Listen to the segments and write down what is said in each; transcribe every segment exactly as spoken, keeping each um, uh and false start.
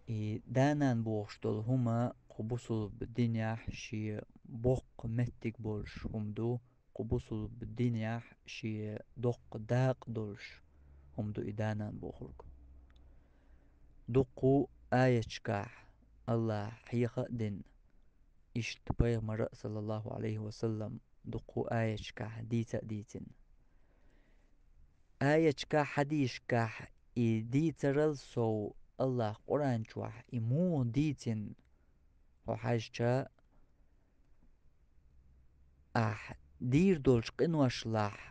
И да-нана бохуш долу хӀума кху бусулба динехь шен боккха меттиг болуш хӀума ду, кху бусулба динехь шен доккха дакъа долуш хӀума ду и да-нана бохург. Дуккха аяташкахь АллахӀа хьеха а дина, иштта пайхамара а, саллаллаху Ӏалайхи ва саллам, дуккха аяташкахь дийца а дийцина. Аяташкахь, хьадисашкахь и дийцарал сов АллахӀа Къуръан чохь и муха дийцина, хьо хьаьжча, ахь дийр долчу къиношлахь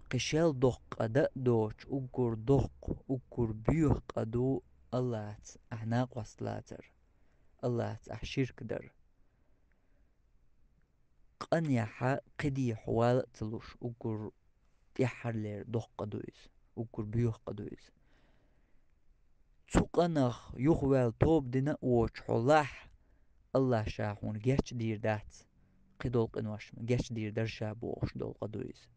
кхин шел доккха къа дан а доцуш, уггар доккха, уггар боьха къа ду АллахӀца ахь накъост лацар, АллахӀца ахь ширк дар. Къанехьа кхидӀа хьо вала а ца луш, уггар тӀаьххьарлера доккха къа ду иза, уггар боьха къа ду иза. Цу къанах юхаваьлла тоба дина а воцуш хьо лахь, АллахӀа ша хьуна гечдийр дац, кхидолу къинош гечдийр дара ша бохуш долу къа ду иза.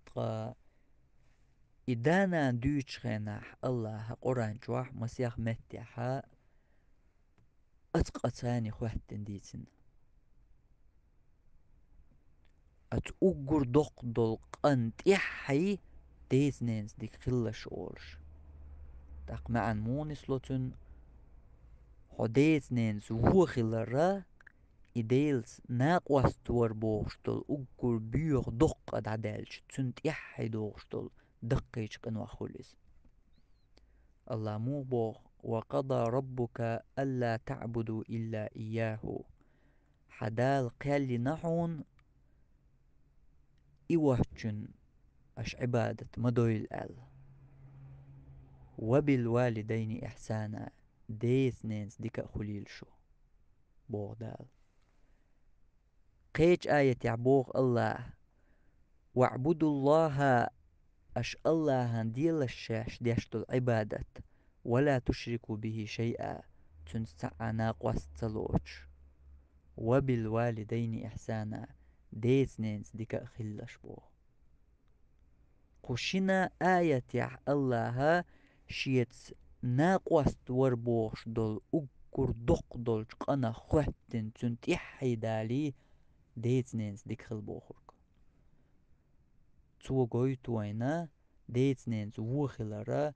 Ткъа и да-нана дуьйцучу хенахь АллахӀа Къуръан чохь масех меттехьа оцу къа царна хӀоьттина дийцина. Оцу уггар доккха долу къан тӀаьххье деца-ненаца дика хилалаш олуш. ТӀаккха маьӀна муха нисло цуьнан? Хьо деца-ненаца вон хиларна, и Делаца накъост вар бохуш долу уггар боьха доккха къа дӀадаьлча, цуьнан тӀаьххье догӀуш долу даккхийчу къинойх хуьлу иза. АллахӀа муха боху: «Ва къада раббука алла таъбуду илла ийяху». Хьан Дала кхел йина хьуна, и воцчунна аша Ӏибадат ма дойла аьлла. «Ва бил валидайни ихьсана», деца-ненаца дика а хуьлийла шу, боху Дала. Кхечу аятехь боху АллахӀа: «ВаъбудуллахӀа», аша АллахӀан делаш шаьш деш долу Ӏибадат, «ва ла тушрику бихи шайъа», цуьнца цхьа а накъост ца лоцуш. «Ва бил валидайни ихьсана», деца-ненаца дика а хилалаш боху. Кху шина аятехь АллахӀа шеца накъост вар бохуш долу уггар доккха долчу къанах хӀоьттина цуьнан тӀаьххье далий, деца-ненаца дика хила бохург. Цо гойту вайна, деца-ненаца вон хиларна,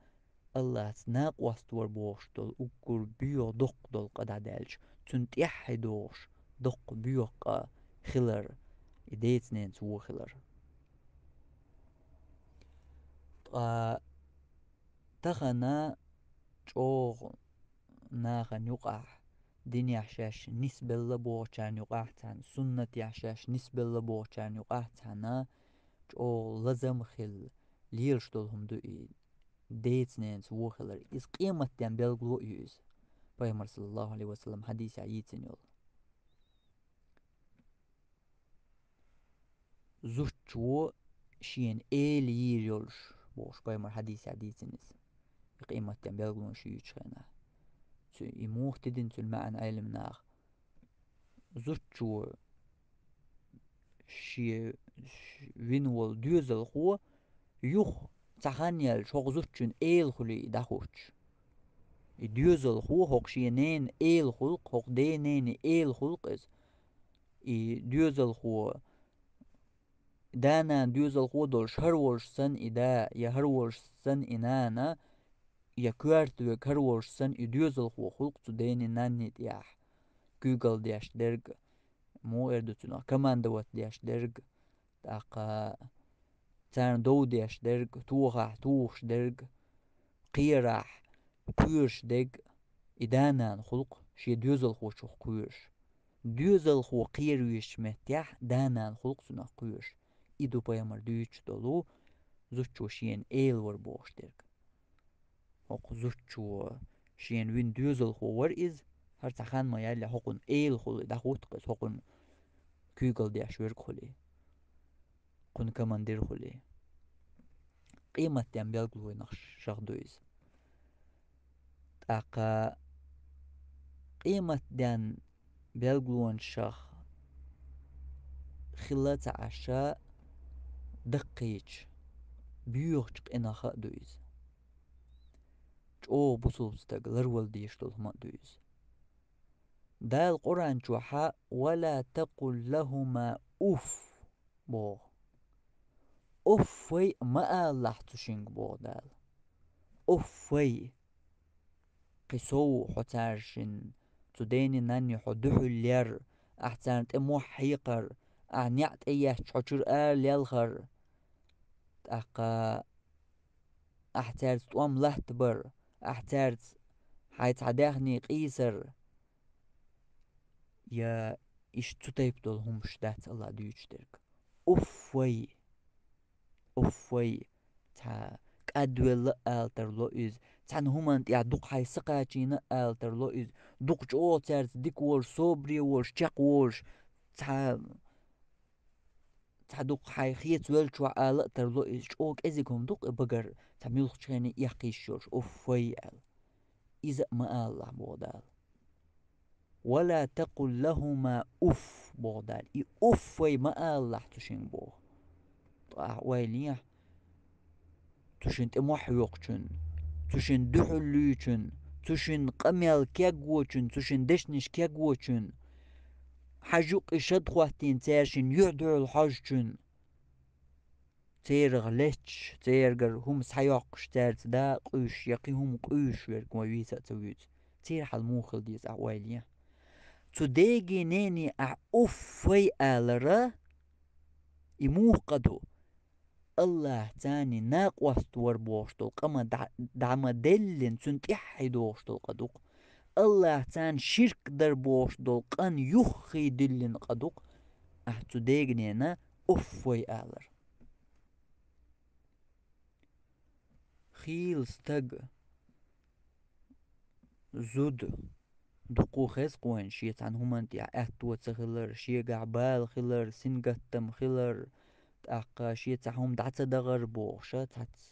АллахӀца накъост вар бохуш долу уггар боьха доккха долу къа дӀадаьлча, цуьнан тӀаьххье догӀуш доккха боьха къа хилар, и деца-ненаца вон хилар. Ткъа тахана чӀогӀа нахана юкъахь, динехь шаьш нисбелла бохучарна юкъахь цхьаьна, суннатехь шаьш нисбелла бохучарна юкъахь цхьаьна, чӀогӀа лазам хилла лелаш долу хӀума ду и деца-ненаца вон хилар. Иза къематден билгало а ю иза, Пайхамар, саллаллаху Ӏалайхи ва саллам, хьадисехь йийцина йолу. Зудчо шена эла йийр йолуш, бохуш, Пайхамар хьадисехь дийцина иза. И къематден билгалонаш юьйцучу хенахь. Цу-, и муха тидина цуьнан маьӀна Ӏелам наха? Зудчо шен, ш-, вина волу доьзалхо юха цхьа хан яьлча, хӀокху зудчун эла хуьлий и дӀахуттуш. И доьзалхо хӀокху шен ненан эла хуьлу-кх, хӀокху ден-ненан эла хуьлу-кх иза. И доьзалхо, да-нана доьзалхо долуш хӀара волуш санна и да, я хӀара волуш санна и нана, я коьрта верг хӀара волуш санна и доьзалхо хуьлу-кх цу ден-нанна тӀехь, куьйгалла деш дерг, муха эр ду цунах, командовать деш дерг, тӀаккха царна дов деш дерг, тохахь тухуш дерг, кхерахь кхоьруш дерг, и да-нана хуьлу-кх шен доьзалхочух кхоьруш. Доьзалхо кхера везачу меттехь да-нана хуьлу-кх цунах кхоьруш. И ду Пайхамар дуьйцуш долу зудчо шена эла вар бохуш дерг. ХӀокху зудчо шена вина доьзалхо вара иза, хӀара цхьа хан ма яьллехь, хӀокхунна эла хуьлу, дӀахутту-кх иза, хӀокхунна куьйгалла деш верг хуьлий, кхунна командир хуьлий. Къематден билгалонашах ду иза. ТӀаккха къематден билгалонашах хила ца Ӏаш даккхийчу боьхачу къинах а ду иза. чӀогӀа бусалба стаг ларвала дезаш долу хӀума а ду иза. Дала Къуръан чохьа: «Ва ла такъул лахӀума уф», – боху. «Уффай» ма алалахь цу шинга, боху Дала. «Уффай». Кхин сов хьо цаьршинна, цу дений-нанний хьо дуьхьал яр, ахь царна тӀе мохь хьекхар, ахь неӀ тӀеетташ хьо чуьра ара лелхар. ТӀаккха ахь цаьрца тӀом латтабар, ахь цаьрца хьайн цхьа даьхни къийсар, я иштта цу тайпа долу хӀумаш дац АллахӀа дуьйцуш дерг. Уффай! Уффай! Цхьа кӀадвелла а ала тарло иза, цхьана хӀуманна тӀехь дукха хьайн са кхачийна а ала тарло иза, дукха чӀогӀа цаьрца дика волуш, собаре волуш, чекхволуш, цхьа цхьа дукха хьайн хеца веллачохь ала а тарло иза, чӀогӀа кӀезиг хӀума ду-кх и багара, цхьа муьлххачу хенахь эккха йиш йолуш, уффай аьлла. Иза а ма алалахь, боху Дала. «Ва ла такъул лахӀума уф», – боху Дала. И уффай ма алалахь цу шинга, боху. Ткъа ахь ойла ехьа, цу шина тӀе мохь йоккхучун, цу шина дуьхьал луьйчун, цу шина къамел кегвочун, цу шина дешнаш кегвочун, хьажа юккъе шад хӀоттийна цаьршинна юьхь-дуьхьал хьожучун, церах летташ, церагара хӀума схьайоккхуш, цаьрца дакъа къуьйсуш я кхин хӀума къуьйсуш верг вай вийца а ца вуьйцу, церан хьал муха хила деза ахь ойла е. Цу деге-нене ахь уффай алара, и муха къа ду? АллахӀ царний накъост вар бохуш долу къа ма дӀа-, дӀа ма деллина, цуьнан тӀаьххье догӀуш долу къа ду-кх. АллахӀ царна ширк дар бохуш долу къан юххе диллина къа ду-кх, ахь цу дега-нена уффай алар. Хийла стаг, зуда, дукха хеза-кх вайна шен цхьана хӀуманна тӀехь аьтто ца хилар, шегахь бала хилар, сингаттам хилар, тӀаккха шен цхьа хӀума дӀа ца дахар бохуш, цхьацца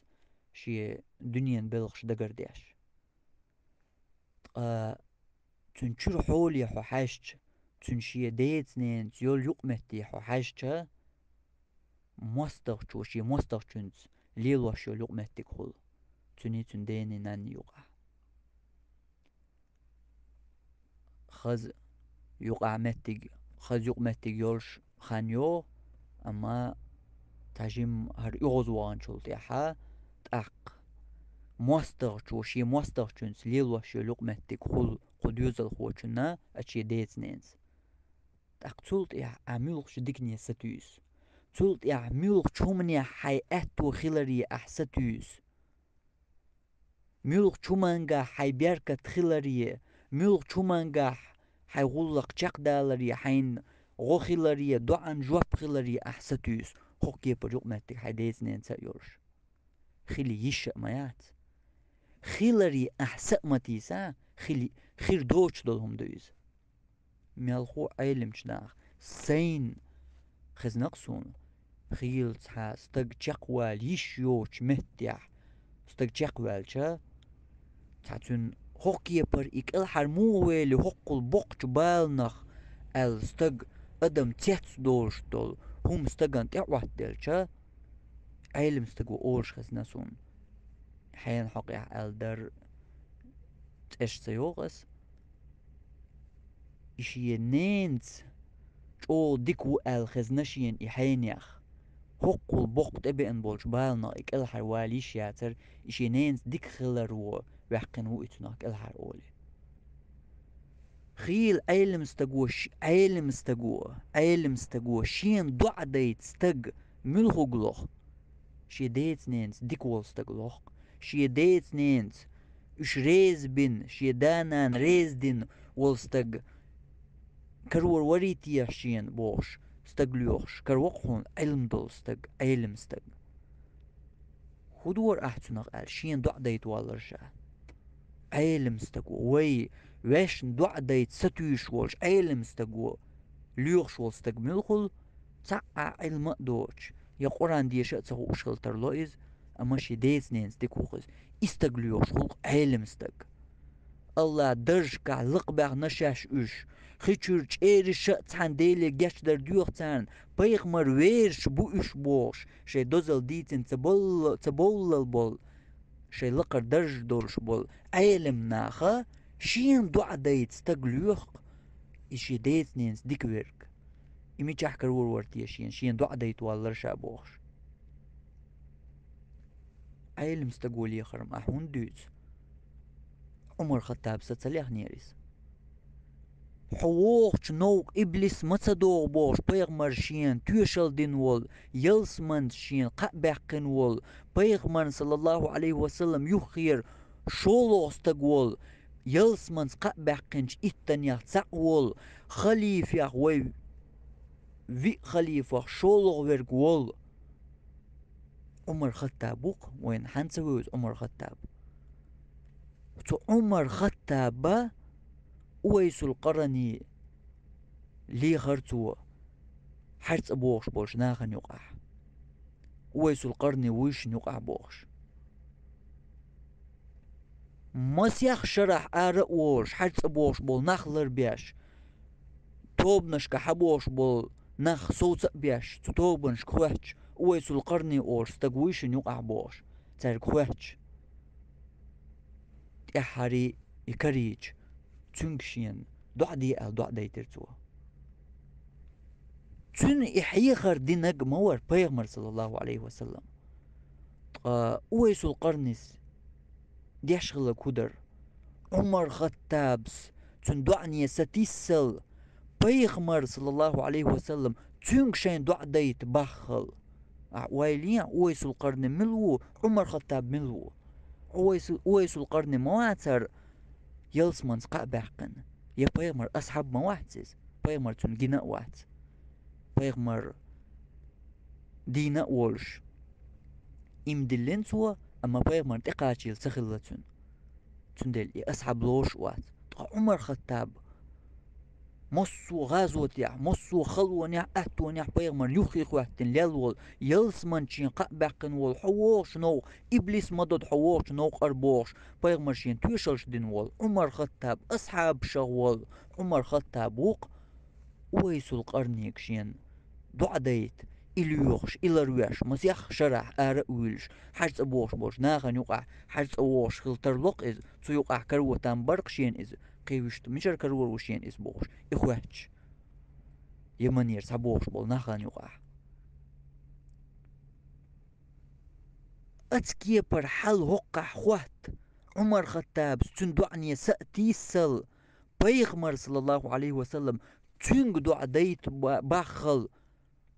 шен дуьненан белхаш дагардеш. Ткъа цуьнан чуьра хьоле хьо хьаьжча, цуьнан шен деца-ненаца йолу юкъаметте хьо хьаьжча, мостагӀчо шен мостагӀчуьнца лелош йолу юкъаметтиг хуьлу цуьнан, цуьнан дений-нанний юкъахь. Хаза юкъаметтиг, хаза юкъаметтиг йолуш хан йогӀу, амма цхьа жимма хӀара оьгӀазваханчул тӀаьхьа, тӀаккха мостагӀчо шен мостагӀчуьнца лелош йолу юкъаметтиг хуьлу кху доьзалхочунна, а, шен деца-ненаца. ТӀаккха цул тӀаьхьа ахь муьлххачу дикане сатуьйсу. Цул тӀаьхьа муьлххачу хӀуманехь хьайн аьтто хиларе ахь сатуьйсу. Муьлххачу хӀумангахь хьайн беркат хиларе, муьлххачу хӀумангахь хьайн гӀуллакх чекхдаларе, хьайна гӀо хиларе, доӀанна жоп хиларе ахь сатуьйсу, хӀокху кепара юкъаметтиг хьайн деца-ненаца а йолуш. Хила йиш а ма яц. Хиларе ахь са а ма тийса, хила, хир доцуш долу хӀума ду иза. Мелхо Ӏеламчу наха, сайна хезна-кх суна, хийла цхьа стаг чекхвала йиш йоцучу меттехь стаг чекхваьлча, цхьа цуьнан хӀокху кепара и кӀелхьара муха вели хӀоккхул боккхачу баланах аьлла, стаг, адам цецдолуш долу хӀума стагана тӀе Ӏоттаделча, Ӏелам стаго олуш хезна суна. Хьенан хьокъехь аьлла дара, цӀерш ца йоху ас. И шен ненаца чӀогӀа дика ву аьлла хезна шена и хьенех. ХӀоккхул боккха тӀебеана болчу баланах и кӀелхьара вала йиш яцара, и шен ненаца дика хиларо ваьккхина ву и цунах кӀелхьара олий. Хийла Ӏелам стаго ш-, Ӏелам стаго, Ӏелам стаго шена доӀа дайта стаг муьлхуг лоху? Шен деца-ненаца дика волу стаг лоху-кх. Шен деца-ненаца уьш реза бина, шен да-нана реза дина волу стаг карор варий те шена бохуш, стаг лоьхуш, караво-кх хьуна Ӏилма долу стаг, Ӏелам стаг. ХӀун дора ахь цунах аьлла, шена доӀа дайта волларша? Ӏелам стаго, вай вешна доӀа дайта сатуьйсуш волчу Ӏелам стаго лоьхуш волу стаг муьлхул, цхьа а Ӏилма а доцуш, я Къуръан деша а ца хууш хила тарло иза, амма шен деца-ненаца дика ву-кх иза. И стаг лоьхуш хуьлу-кх Ӏелам стаг. АллахӀ даржашкахь лакхабаьхна шаьш уьш, хи чуьра чӀераш а цхьана Деле гечдар доьху царна, пайхамар вераш бу уьш бохуш, шайн дозалла дийцина ца болла-, ца бовллал болу шайн лакхара дарж долуш болу Ӏелам наха шена доӀа дайта стаг лоьху, и шен деца-ненаца дика верг. И мичахь карор вара те шена, шена доӀа дайта валлара ша бохуш. Ӏелам стаго лехар-м ахь хӀунда дуьйцу? Ӏумар-Хаттаб са ца лехнера иза. Хьо вогӀучу новкъа иблис ма ца догӀу бохуш, пайхамар шена тоьшалла дина волу, ялсаманца шена кхаъ баьккхина волу, пайхамарна, саллаллаху Ӏалайхи ва саллам, юххера шолгӀа стаг волу, ялсаманца кхаъ баьккхинчу иттанех цхьаъ волу, халифех, вай виъ халифех шолгӀа верг волу Ӏумар-Хаттаб ву-кх, вайна хьан ца вевза Ӏумар-Хаттаб? Цу Ӏумар-Хаттаба Увайсул-Къарни лехара цо, хьаьрцӀа бохуш болчу нахана юкъахь. Увайсул-Къарни вуй шуна юкъахь бохуш. Масех шарахь ара а волуш, хьаьрцӀа бохуш болу нах ларбеш, тобанашка хьабохуш болу нах совца а беш, цу тобанашка хоьттуш, Увайсул-Къарни олуш стаг вуй шуна юкъахь бохуш, цаьрга хоьттуш. ТӀаьххьара и карийча, цуьнга шена доӀа де аьлла доӀа дайтира цо. Цуьнан и хьехар динарг ма вара пайхамар, саллаллаху Ӏалайхи ва саллам. Ткъа Увайсул-Къарнис деш хилларг хӀун дара? Ӏумар-Хаттабас цуьнан доӀане сатийсал, пайхамар, саллаллаху Ӏалайхи ва саллам, цуьнга шайн доӀа дайта баххал. Ахь ойла е, Увайсул-Къарни мила ву, Ӏумар-Хаттаб мила ву? Увайсул-, Увайсул-Къарни ма вацара ялсаманца кхаъ баьккхина? Я пайхамар асхьаб ма вац иза? Пайхамар цунна гина а вац. Пайхамар дийна а волуш, иман диллина цо, амма пайхамар тӀекхачийла ца хилла цуьнан. Цундела и асхьаб лоруш а вац. Ткъа Ӏумар-Хаттаб массо а гӀазотехь, массо а халонехь, аттонехь пайхамарна юххе хӀоьттина лелла волу, ялсаманца шена кхаъ баьккхина волу, хьо вогӀучу новкъа, иблис ма доду хьо вогӀучу новкъара бохуш, пайхамар шена тоьшаллаш дина волу Ӏумар-Хаттаб, асхьабашах волу Ӏумар-Хаттаб ву-кх, Увайсул-Къарнига шена доӀа дайта, и лоьхуш, и ларвеш, масех шарахь ара а вуьйлуш, хьаьрцӀа бохуш болчу нахана юкъахь хьаьрцӀа вогӀуш хила тарло-кх иза, цу юкъахь каро там бар-кх шена иза, кхин вуьшта мичара карор ву шена иза бохуш, и хоьттуш, Яманера схьабохуш болу нахана юкъахь. Оцу кепара хьал хӀоккхахь хӀотта, Ӏумар-Хаттабас цуьнан доӀане са а тийсал, пайхамар, саллаллаху Ӏалайхи ва саллам, цуьнга доӀа дайта ба-, баххал,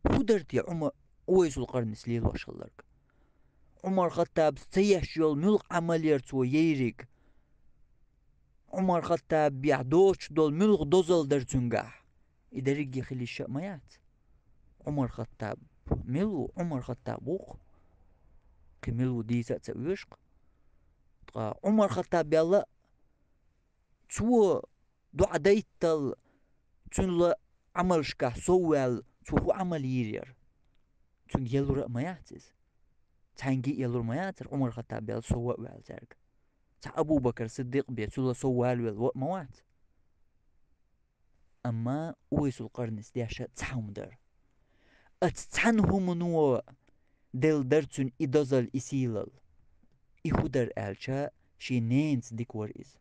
хӀун дара те Ӏума-, Увайсул-Къарнис лелош хилларг? Ӏумар-Хаттабас ца еш йолу муьлха Ӏамал яра цо яйриг? Ӏумар-Хаттабехь доцуш долу муьлха дозалла дара цуьнгахь? И дерриге хила йиш а ма яц. Ӏумар-Хаттаб мила ву? Ӏумар-Хаттаб ву-кх. Кхин мила ву дийца а ца оьшу-кх. Ткъа Ӏумар-Хаттаб аьлла, цо доӀа дайттал, цуьнан Ӏамалшкахь сов ваьлла, цо хӀун Ӏамал йийр яра? Цуьнга елур а ма яц иза. Цхьаьнгге а елур ма яцара Ӏумар-Хаттаб аьлла сов а ваьлла цаьрга. Цхьа Абу-Бакр Сиддикъ бен цул а сов валавелла ван а ма вац. Амма Увайсул-Къарнис деш а цхьа хӀума дара. Оцу цхьана хӀумано делла дара цуьнан и дозалла, и сийлалла. И хӀун дара аьлча, шен ненаца дика вара иза.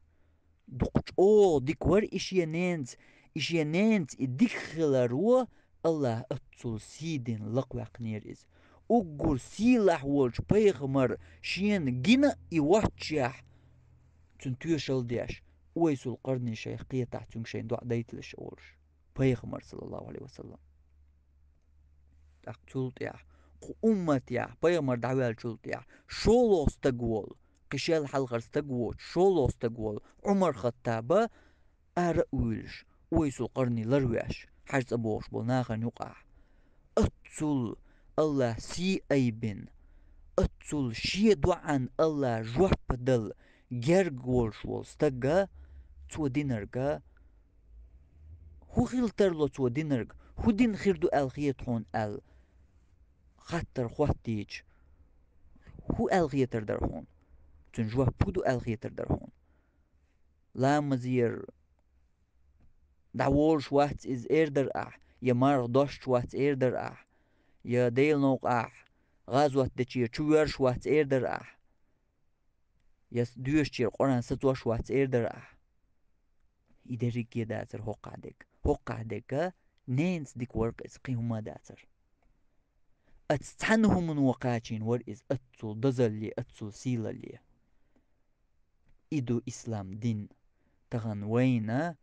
Дукха чӀогӀа дика вара и шен ненаца, и шен ненаца и дика хиларо АллахӀа оццул сий дина лакхаваьккхинера иза. Уггар сийлахь волчу пайхамар шена гина а и воццушехь, цунна тоьшалла деш, Увайсул-Къарни шайх кхетахь цуьнга шайн доӀа дайталаш а волуш, пайхамар, саллаллаху Ӏалайхи ва саллам. ТӀаккха цул тӀаьхьа, кху умматехь, пайхамар дӀаваьллачул тӀаьхьа, шолгӀа стаг волу, кхин шел хьалхара стаг воцуш, шолгӀа стаг волу Ӏумар-Хаттаба ара а вуьйлуш, Увайсул-Къарни ларвеш, хьаьрцӀа бохуш болу нахана юкъахь. Оццул АллахӀа сий айбина, оццул шен доӀан АллахӀа жоп дала герга волуш волу стага, цо динарга, хӀун хила тарло цо динарг, хӀун дина хир ду аьлла хета хьуна аьлла, хаттар хӀоттийча, хӀун аьлла хетар дара хьуна? Цуьнан жоп хӀун ду аьлла хетар дара хьуна? Ламазера дӀаволуш вац иза, эр дара ахь, я марха достуш вац, эр дара ахь, я Делан новкъахь гӀазот дечера чу воьрзуш вац, эр дара ахь. я доьшучеран Къуръан сацош вац эр дара ахь. И дерриге дацар хӀокхахь дерг. ХӀокхахь дерг ненца дика вар-кх иза, кхин хӀума дацар. Оцу цхьана хӀумано кхачийна вара иза, оццул дозалле, оццул сийлалле. И ду ислам дин. Тахана вайна,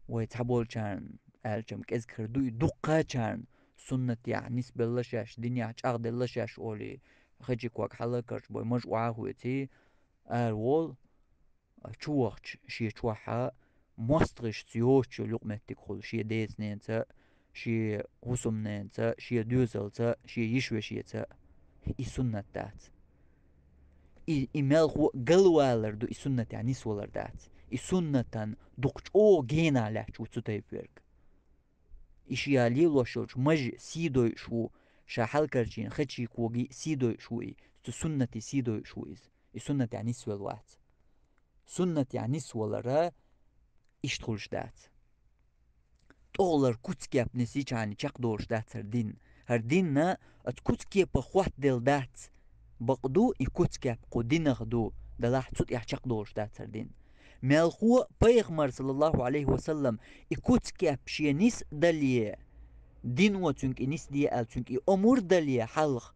вай цхьаболчарна аьлча-м кӀезиг хир ду и, дуккхачарна суннатехь нисбелла шаьш, динехь чӀагӀделла шаьш олий, хечи ког хьалакхарчабой, маж охьахоьций, араволу, чувахча шен чохь мостагӀашца йоцуш йолу юкъаметтиг хуьлу, шен деца-ненаца, шен хӀусамненаца, шен доьзалца, шен йиша-вешица. И суннат дац. И, и мелхо а галвалар ду, и суннатехь нисвалар дац. И суннатан дукха чӀогӀа генахь лаьтташ ву цу тайпа верг. И ша лелош йолчу мажа сий дойуш ву, ша хьалакхарчийна хечи коги сий дойуш ву и, цу суннате сий дойуш ву иза. И суннатехь нисвелла вац. Суннатехь нисвалара иштта хуьлуш дац. ТӀехулара куц-кеп нисйичхьана чекхдолуш дац хӀара дин. ХӀара динна оцу куц-кепах хӀоттаделла дац. Бакъ ду, и куц-кеп кху динах ду, делахь цу тӀехь чекхдолуш дац хӀара дин. Мелхо а пайхамар, саллаллаху Ӏалайхи ва саллам, и куц-кеп шен нисдале, дино цуьнга и нисде аьлла, цуьнга и омра дале хьалха,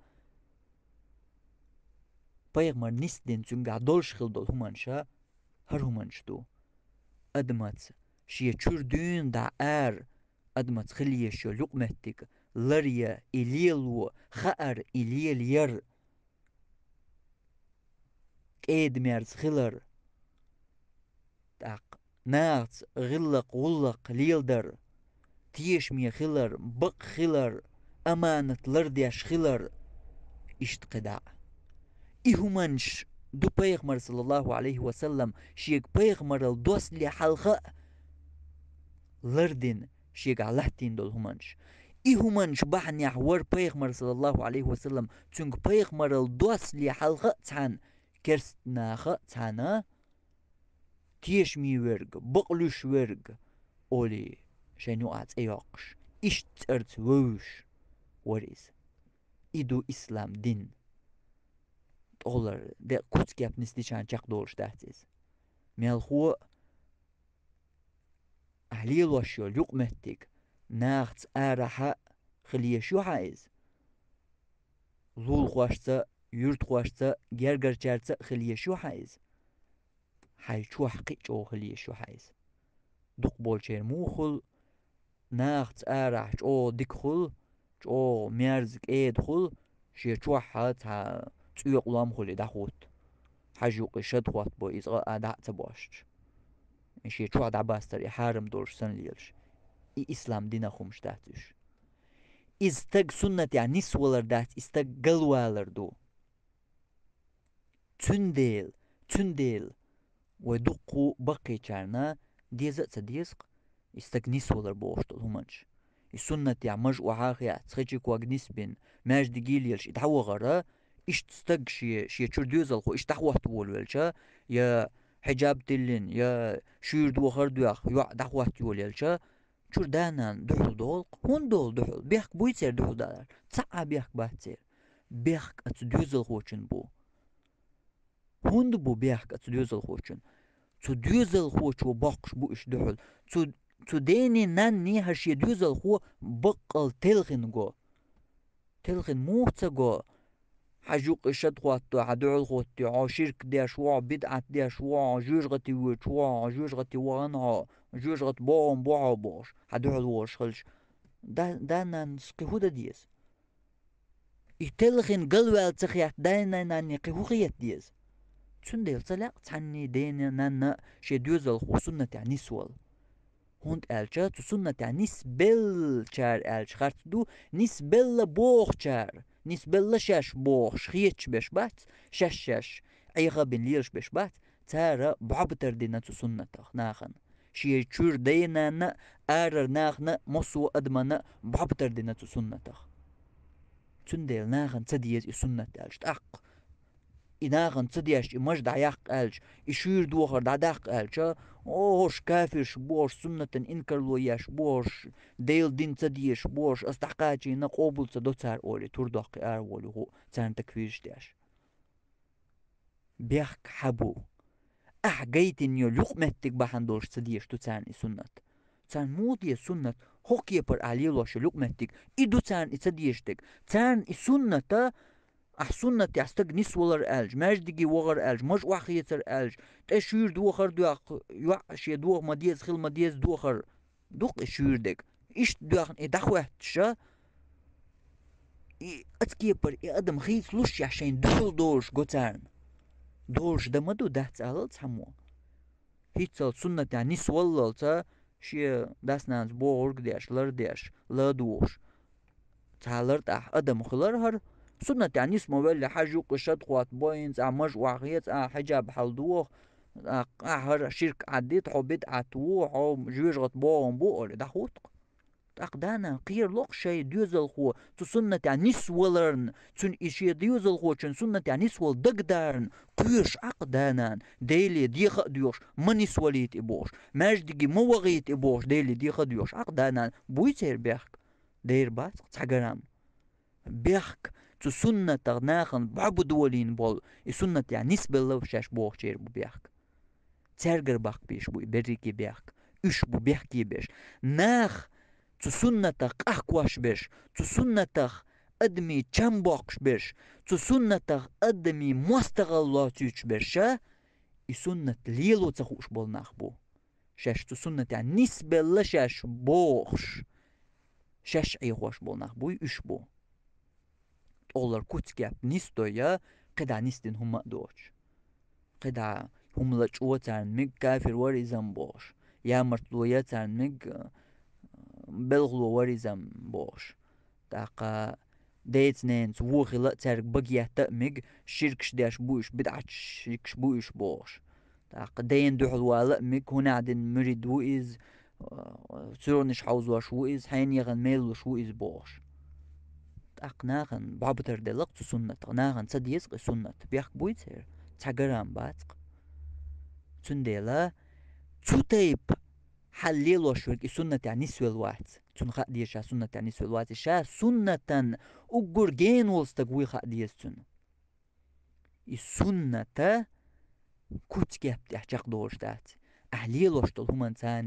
пайхамар нисдина цуьнгахь долуш хилла долу хӀуманаш, хӀара хӀуманаш ду. Адамаца шен чуьра дуьйна дӀа ара, адамаца хила езаш йолу юкъаметтиг ларъян, и лело, хаар, и лелаяр, кӀеда-мерза хилар, тӀаккха нахаца гӀиллакх, гӀуллакх леладар, тешаме хилар, бакъ хилар, аманат лардеш хилар, иштта кхидӀа а. И хӀуманаш ду пайхамар, саллаллаху Ӏалайхи ва саллам, шега пайхамаралла доссале хьалха а лардина, шегахь латтийна долу хӀуманаш. И хӀуманаш бахьанехь вара пайхамар, саллаллаху Ӏалайхи ва саллам, цуьнга пайхамаралла доссале хьалха а цхьана, керста наха а цхьана, тешаме верг, бакълуьйш верг олий, шайна юкъахь цӀе йоккхуш, иштта цӀарца вевзаш вара иза. И ду ислам дин. ТӀехулара декъа куц-кеп нисдичхьана чекхдолуш дац иза. Мелхо а, ахь лелош йолу юкъаметтиг нахаца арахь а хила езаш ю хьан иза? Лулахошца, юьртахошца, гергарчаьрца а хила езаш ю хьан иза? Хьайн чохь кхин а чӀогӀа хила езаш ю хьан иза? Дукхахболчеран муха хуьлу, нахаца арахь чӀогӀа дика хуьлу, чӀогӀа мерза, кӀеда хуьлу, шен чохь цхьа цӀоькъа лом хуьлий дӀахӀутту. Хьажа юккъе шад хӀоттабо иза къа а дӀа а ца бошчу. Шен чохь дӀабастар и хьарам долуш санна лелаш. И ислам динах хӀумаш дац уьш. Иза стаг суннатехь нисвалар дац, и стаг галвалар ду. Цундела, цундела вай дуккха а баккхийчарна деза а ца деза-кх и стаг нисвалар бохуш долу хӀуманаш. И суннатехь маж охьа а хецна, хечи ког нисбина, маьждиге а лелаш и дӀавахара, иштта стаг шен, шен чуьра доьзалхо иштта дӀахӀотта волавелча, я хьиджаб тиллина, я шуьйра дохар а доьхна, йоӀ дӀахӀотта йолаелча, чуьра да-нана дуьхьал долу-кх. ХӀунда долу дуьхьал? Бехк буй церан дуьхьал далар? Цхьа а бехк бац церан. Бехк оцу доьзалхочун бу. ХӀунда бу бехк оцу доьзалхочун? Цу доьзалхочо боккхуш бу уьш дуьхьал. Цу, цу дений, нанний хӀара шен доьзалхо баккъал телхина го. Телхина муха ца го? Хьажа юккъе шад хӀотто, хьан дуьхьал хӀоттий, хьо ширк деш ву хьо, бидӀат деш ву хьо, жоьжахати воьдуш ву хьо, жоьжахати вахана хьо, жоьжахати богӀун бу хьо бохуш, хьан дуьхьал волуш хилча, да-, да-нанас кхин хӀун дан деза? И телхина галваьлла ца хетта, дай-нанне кхин хӀун хета деза? Цундела ца лаьа цхьанний дений, нанний шен доьзалхо суннатехь нисвала. ХӀунда аьлча цу суннатехь нисбеллачара аьлча харц ду, нисбелла бохучара, нисбелла шаьш бохуш хеташ беш бац, шаьш-шаьш Ӏеха а бина лелаш беш бац, цара бӀобатар дина цу суннатах нахана. Шен чуьра дай-нанна а, арара нахана а, массо а адамна а бӀобатар дина цу суннатах. Цундела нахана ца деза и суннат аьлча, тӀаккха и нахана ца деш, и маж дӀаяккха аьлча, и шуьйра дохар дӀадаккха аьлча, о, хӀорш кафирш бу, хӀорш суннатан инкарло еш бу, хӀорш Делан дин ца дезаш бу, хӀорш ас дӀакхачийна къобал ца до цара олий, тур доккхий ара волу юху царна такфирш деш. Бехк хьа бу. Ахь гайтина йолу юкъаметтиг бахьана долуш ца дезаш ду царна и суннат. Царна муха деза суннат, хӀокху кепара ахь лелош йолу юкъаметтиг, и ду царна и ца дезаш дерг. Царна и сунната, ахь суннатехь стаг нисвалар аьлча, маьждиге вахар аьлча, мажа охьахецар аьлча, тӀе шуьйра дохар доьху, йоӀ шен доха ма деза, хила ма деза дохар. Дукха и шуьйра дерг. Иштта доьхна и дӀахӀоьттича, и оцу кепара и адам хийцалуш яхь шайна дуьхьал долуш го царна. Долуш дан ма ду, дац алал цхьаммо. ХӀинццалц суннатехь нисваллалца шен дас-нанас бохург а деш, лар а деш, ладугӀуш. Цхьа лар тӀехь адам хилар хӀара. Суннатехь нис ма велли, хьажа юккъе шад хӀоттабо, хӀинца ахь мажа охьахеца, ахь хьиджаб хьалдоху, ахь хӀара ширк Ӏаддита, хьо бидӀат ву, хьо жоьжахати бохам бу олий, дӀахӀутту-кх. ТӀаккха да-нана кхерало-кх шайн доьзалхо цу суннатехь нисваларна, цуьнан и шен доьзалхочун суннатехь нисвала дагадарна, кхоьруш Ӏа-кх да-нана, Деле деха а доьхуш, ма нисвалийта и бохуш, маьждиге ма вахийта и бохуш, Деле деха а доьхуш Ӏа-кх да-нана, буй церан бехк? Дера бац-кх цхьа грамм. Бехк цу суннатах нахана бӀобу долийна болу, и суннатехь нисбелла шаьш бохучеран бу бехк. Цаьргара баккхийш бу и берриге бехк. Уьш бу бехке берш. Нах цу суннатах къахкош берш, цу суннатах адамийн чам боккхуш берш, цу суннатах адамийн мостагӀалла лоцуьйтуш берш, ша и суннат лело ца хууш болу нах бу. Шаьш цу суннатехь нисбелла шаьш бохуш, шаьш Ӏехош болу нах буй уьш бу. ТӀолара куц-кеп нисдой я, кхидӀа нисдина хӀума а доцуш. КхидӀа хӀума лачкъо царна мега, кафир вара иза-м бохуш, ямартло я царна мега, белхало вара иза-м бохуш. ТӀаккха деца-ненаца вон хила а цаьрга бага етта а мега, ширкаш деш бу уьш, бидӀаташ ширкаш бу уьш бохуш. ТӀаккха дена дуьхьал вала а мега, хӀунда дина мурид ву иза, суьргӀанаш хьовзош ву иза, хьенехан мел луш ву иза бохуш. ТӀаккха нахана бӀобатар делла-кх цу суннатах, нахана ца деза-кх и суннат, бехк буй церан, цхьа грамм бац-кх. Цундела цу тайпа хьал лелош верг и суннатехь нисвелла вац. Цунна хаа деза ша суннатехь нисвелла вац. И ша суннатан уггар гена волу стаг вуй хаа деза цунна. И сунната куц-кеп тӀехь чекхдолуш дац. Ахь лелош долу хӀуманца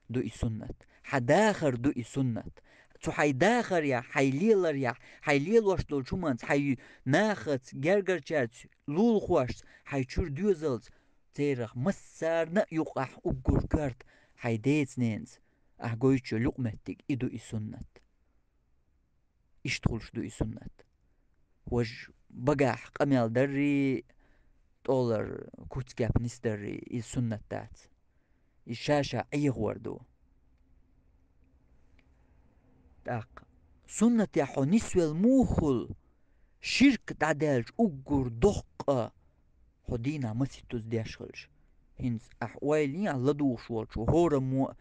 ду и суннат. Хьан дахар ду и суннат. Цу хьайн дахарехь, хьайн леларехь, хьайн лелош долчу хӀуманца, хьайн нахаца, гергарчаьрца, лулахошца, хьайн чуьра доьзалца, церах массарна а юкъахь уггар коьрта хьайн деца-ненаца ахь гойтуш йолу юкъаметтиг, и ду и суннат. Иштта хуьлуш ду и суннат. Важа багахь къамел даррий, тӀолара куц-кеп нисдаррий, иза суннат дац. Иза ша-ша Ӏехор ду. ТӀаккха суннатехь хьо нисвелла муха хуьлу, ширк дӀадаьлча уггар доккха хьо дийнахь масийттаза деш хилча. ХӀинца ахь ойла йи ахь ладугӀуш волчу хӀораммо а,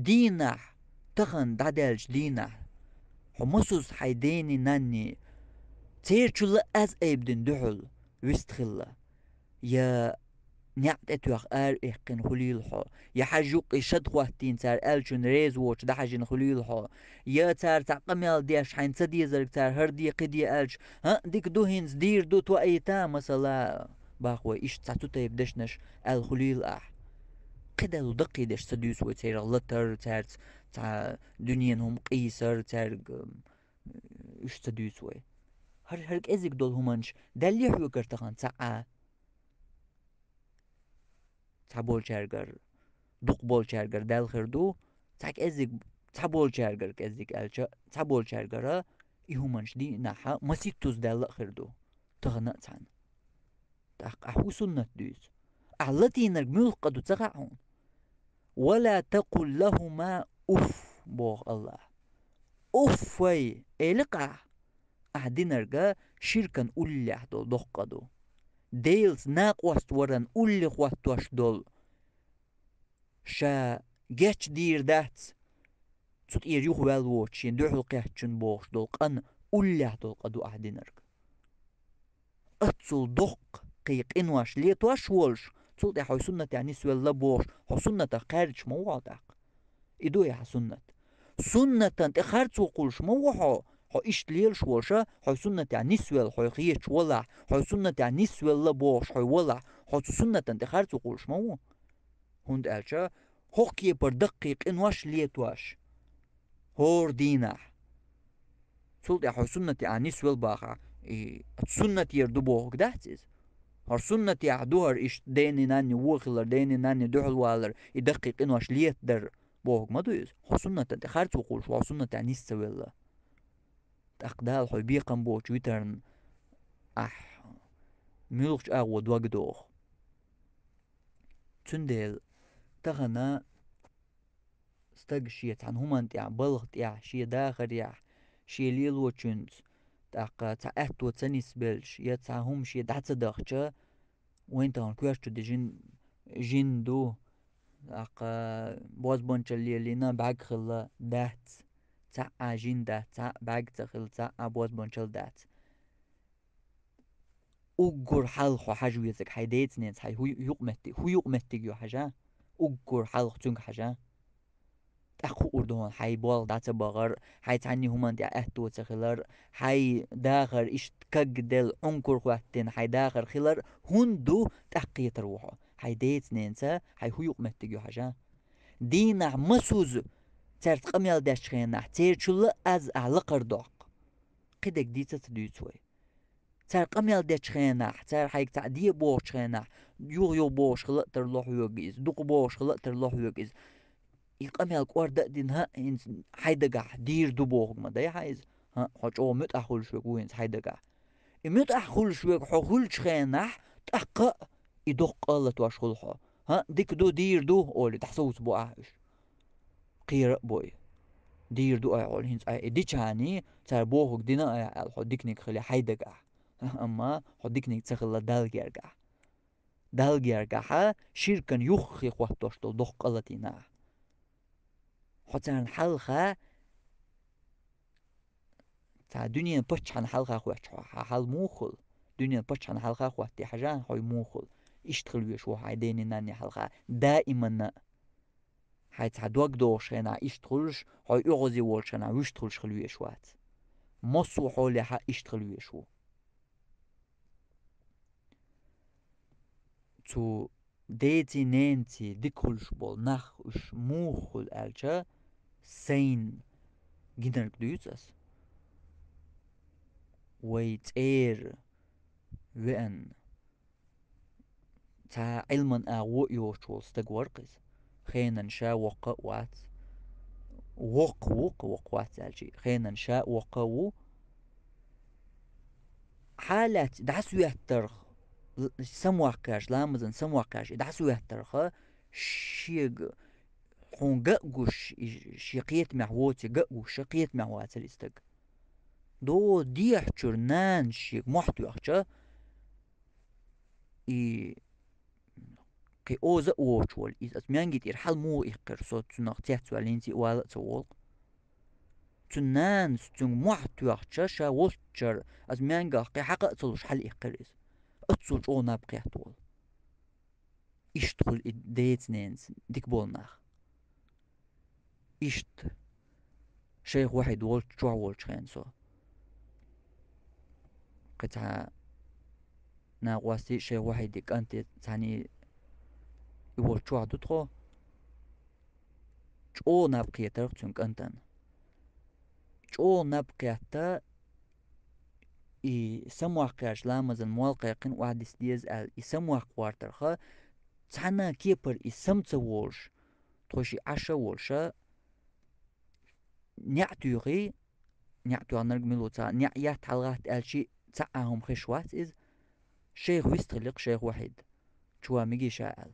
дийнахь, тахана дӀадаьлча дийнахь, хьо масуза хьайн дений, нанний, церачул а аз айбадина дуьхьал вист хилла. Я неӀ тӀетоьхна ара эккхина хуьлийла хьо, я хьажа юккъе шад хӀоттийна цара аьллачунна реза воцуш дӀахьаьжна хуьлийла хьо, я цара цхьа къамел деш хьайна ца дезарг цара хӀара де, кхин де аьлча, хӀаъ, дика ду хӀинца, дийр ду, тоийта, масала, бах вай, иштта цхьа цу тайпа дешнаш аьлла хуьлийла ахь. КхидӀа даккхий деш ца дуьйцу вай, церах латар, цаьрца цхьа дуьненан хӀума къийсар, цаьрга, м, уьш ца дуьйцу вай. ХӀара, хӀара кӀезиг долу хӀуманаш даьллий хьоьгара тахана цхьа а? Цхьаболчаьргара, дукхахболчаьргара даьлла хир ду, цхьа кӀеззиг, цхьаболчаьргара кӀеззиг аьлча, цхьаболчаьргара и хӀуманаш дийнахьа масийттаза даьлла а хир ду, тахана а цхьаьна. ТӀаккха ахь хӀун суннат дуьйцу? Ахь латийнарг муьлха къа ду ца хаьа хьуна? «Ва ла такъул лахӀума уфф», боху АллахӀа. «Уффай», элира-кх ахь, ахь динарг ширкан уллехь долу доккха къа ду. Делаца накъост варан улле хӀоттош долу, ша гечдийр дац, цу тӀера юхаваьлла воцуш шен дуьхьал кхеттачунна бохуш долу къан уллехь долу къа ду ахь динарг. Аццул доккха кхин къинош летош а волуш, цул тӀаьхьа хьо суннатехь нисвелла бохуш, хьо суннатах кхаьрдаш ма ву хьо тӀаккха. И ду ахь суннат. Суннатан тӀе харцо кхуллуш ма ву хьо, Хьо иштта лелаш волуш, хьо суннатехь нисвелла хьо хеташ валахь, хьо суннатехь нисвелла бохуш хьо валахь, хьо цу суннатан тӀе харц ву кхуллуш ма ву. ХӀунда аьлча хӀокху кепара даккхий къинош летош хӀора дийнахь. Цул тӀаьхьа хьо суннатехь нисвелла бахахь, и суннатера ду бохург дац иза. ХӀара суннатехь ду хӀара иштта дена-нанна вон хилар, дена-нанна дуьхьал валар, и даккхий къинош летадар бохург ма ду иза. Хьо суннатан тӀе харц ву кхуллуш, хьо суннатехь нис ца велла. ТӀаккха Дала хьо бекхам боцуш витарна ахь муьлхачу агӀо дог доху. Цундела тахана стаг шен цхьана хӀуманна тӀехь, балха тӀехь, шен дахарехь, шен лелочуьнца, тӀаккха цхьа аьтто ца нисбелча, я цхьа хӀума шен дӀа ца дахча, вайн тахана коьртачу де жин, жин ду, тӀаккха бозбанчалла лелийна бӀаьрг хилла дац, цхьа а жин дац, цхьа а бӀаьрг ца хилла, цхьа а бозбанчалла дац. Уггар хьалха хьо хьажа везарг хьайн деца-ненаца хьайн хӀу юкъаметтиг, хӀу юкъаметтиг ю хьажа? Уггар хьалха цуьнга хьажа? ТӀаккха хуур ду хьуна хьайн болх дӀа ца бахар, хьайн цхьанний хӀуманна тӀехь аьтто ца хилар, хьайн дахар иштта кагделла, Ӏункур хӀоьттина хьайн дахар хилар, хӀунда ду тӀаккха кхетар ву хьо? Хьайн деца-ненаца хьайн хӀу юкъаметтиг ю хьажа? Дийнахь масузза цаьрца къамел дечу хенахь, церачулла аз ахь лакхара доккху. Кхидерг дийца а ца дуьйцу вай. Цара къамел дечу хенахь, цара хьайга цхьаъ де бохучу хенахь, юха-юха бохуш хила а тарло хьоьга иза, дукха бохуш хила а тарло хьоьга иза. И къамел кӀорда а дина, хӀинца хьайн дагахь дийр ду бохург ма дай хьан иза? ХӀаъ, хьо чӀогӀа муьтӀахь хуьлуш верг ву хӀинца хьайн дагахь. И муьтӀахь хуьлуш верг хьо хуьлучу хенахь, тӀаккха а и доккха а латош хуьлу хьо. ХӀаъ, дика ду, дийр ду, олий, дӀасовцабо ахь уьш. Кхера а бой. Дийр ду ахь, олий, хӀинца ахь и дичахьаний, цара бохург дина ахь аьлла, хьо диканиг хили хьайн дагахь. Амма хьо диканиг ца хилла Далла гергахь. Далла гергахьа ширкан юххе хӀоттош долу доккха къа латийна ахь. Хьо царна хьалха, цхьа дуьненан паччахьна хьалха хоьттуш хьо, хьан хьал муха хуьлу? Дуьненан паччахьна хьалха хӀоттий хьажа, хьо муха хуьлу? Иштта хила везаш ву хьайн дений-нанний хьалха даиманна а. Хьайн цхьа дог дохуш хенахь иштта хуьлуш, хьо оьгӀазе волчу хенахь вуьшта хуьлуш хила везаш вац. Массо а хьолехьа иштта хила везаш ву. Цу деций, ненаций дика хуьлуш болу нах уьш муха хуьлу аьлча, сайна гинарг дуьйцу ас. Вай цӀера веана, цхьа Ӏилман агӀо а йоцуш волу стаг вара-кх иза. Хенан ша воккха а вац. Воккха ву-кх, воккха вац аьлча, хенан ша воккха а ву. Хьалаьцна дӀасаветтарх, л-, самаваккхаш, ламазан самаваккхаш, и дӀасаветтарха, шега хьуна ган а гуш, и шен кхетамехь воций ган а гуш, кхетамехь вацара и стаг. До дехьачуьра нанас шега мохь тоьхча, и кхин оза а воцуш волу иза, аса маьнги тӀера хьал муха иккхира, со цунах цецваьлла хӀинца а вала а ца волу-кх. Цу нанас цуьнга мохь тоьхча, ша волччара, аса маьнгах кхин хьакха а ца луш, хьал иккхира иза. Оццул чӀогӀа наб кхетта волу. Иштта хуьлу и деца-ненаца дика болу нах. Иштта шайх Вахьид волчу чохь волчу хенахь со. Кхин цхьа накъостий шайх Вахьиди кӀанте цхьаьний и волчу чохь ду тхо. ЧӀогӀа наб кхетарх цуьнан кӀантана. ЧӀогӀа наб кхетта, и самаваккхарш ламазан молла кхайкхина охьадисса деза аьлла, и самаваккха гӀортарха, цхьана кепара и сама ца волуш, тхо ши Ӏаша а волуша, неӀ туьйхий, неӀ тоьхнарг мила ву ца, неӀ етта хьалагӀатта аьлчи, цхьа а хӀума хезаш вац иза. Шайх вистхилира-кх, шайх Вахьид. Чу ван мегий ша аьлла.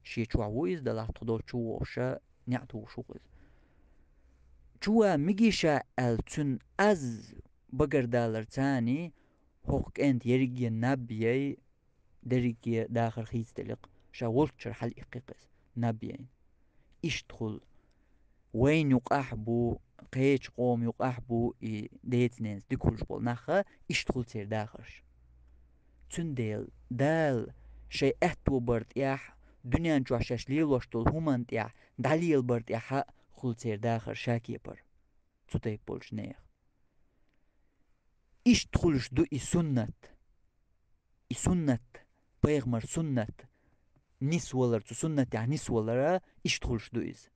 Шен чохь ву иза, делахь тхо долчу чу вогӀуша, неӀ тухуш ву-кх иза. Чу ван мегий ша аьлла, цуьнан аз багардалар царний, хӀокху кӀентан ерриге наб яй, дерриге дахар хийцаделла-кх, ша волччара хьал иккхи-кх иза, наб яйна. Иштта хуьлу. Вайна юкъахь а бу, кхечу къоман юкъахь а бу и деца-ненаца дика хуьлуш болу нах, иштта хуьлу церан дахарш. Цундела Дала шайн аьтто бар тӀехь, дуьнен чохь шаьш лелош долу хӀуманна тӀехь, дӀалелабар тӀехь а хуьлу церан дахар ша кепара. Цу тайпа болчу нехан. Иштта хуьлуш ду и суннат. И суннат, пайхамар суннат, нисвалар, цу суннатехь нисвалара иштта хуьлуш ду иза.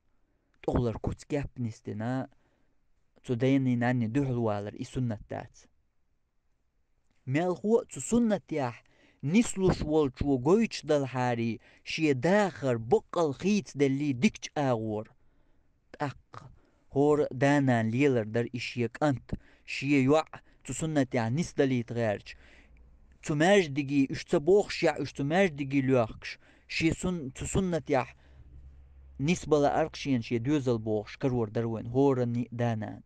ТӀехулара куц кеп нисдина, цу дайна нанна дуьхьал валар и суннат дац. Мелхо а цу суннатехь нислуш волчо гойтуш далахьарий, шен дахар баккъал хийцаделлий дикачу агӀора. ТӀаккха хӀора а да-нана лелар дара и шен кӀант, шен йоӀ цу суннатехь нисдалийта гӀерташ. Цу маьждиге уьш ца бохушехь, уьш цу маьждиге лоьхкуш, шен сун-, цу суннатехь нисбала аркъ шена шен доьзал бохуш карор дара вайн хӀоранна а да-нана.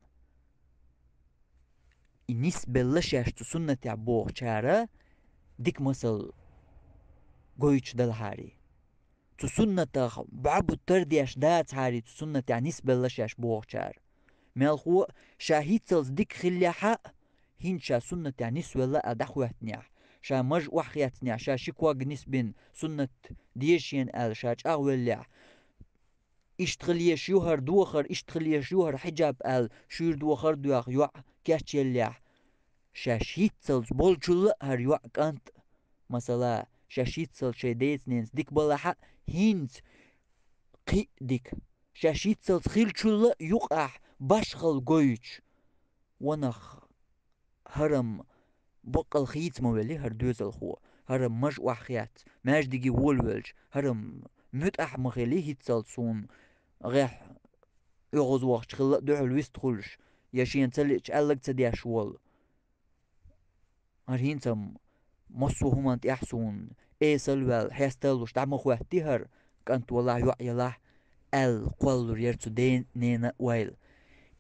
И нисбелла шаьш цу суннатехь бохучара дика масал гойтуш далахьарий. Цу суннатах бӀобу тардеш дацахьарий цу суннатехь нисбелла шаьш бохучара. Мелхо а ша хӀинццалц дика хиллехь а, хӀинца ша суннатехь нисвелла а дӀахӀоьттинехь, ша маж охьахецнехь, ша ши ког нисбина суннат деза шена аьлла ша чӀагӀвеллехь, иштта хила езаш ю хӀара дохар, иштта хила езаш ю хӀара хьиджаб аьлла, шуьйра дохар а доьху йоӀ кечъеллехь, шаьш хӀинццалц болчул а хӀара йоӀ кӀант, масала, шаьш хӀинццалц шайн деца-ненаца дика балахь а, хӀинца кхин а дика. Шаьш хӀинццалц хиллачул а юкъахь башхалла гойтуш. Ванах, хӀара-м баккъал хийца ма велли хӀара доьзалхо, хӀара-м маж охьахецна, маьждиге волавелча, хӀара-м муьтӀахь ма хилли хӀинццалц суна гӀеххьа оьгӀазвахча хилла а дуьхьал вист хуьлуш, я шена ца лиъча аьлларг ца деш волу. ХӀара хӀинца-м массо а хӀуманна тӀехь суна эсала ваьлла, хьесталуш дӀа ма хӀоьттий хӀара, кӀант валахь, йоӀ елахь, аьлла кхоллалур яра цу ден-, ненан а ойла.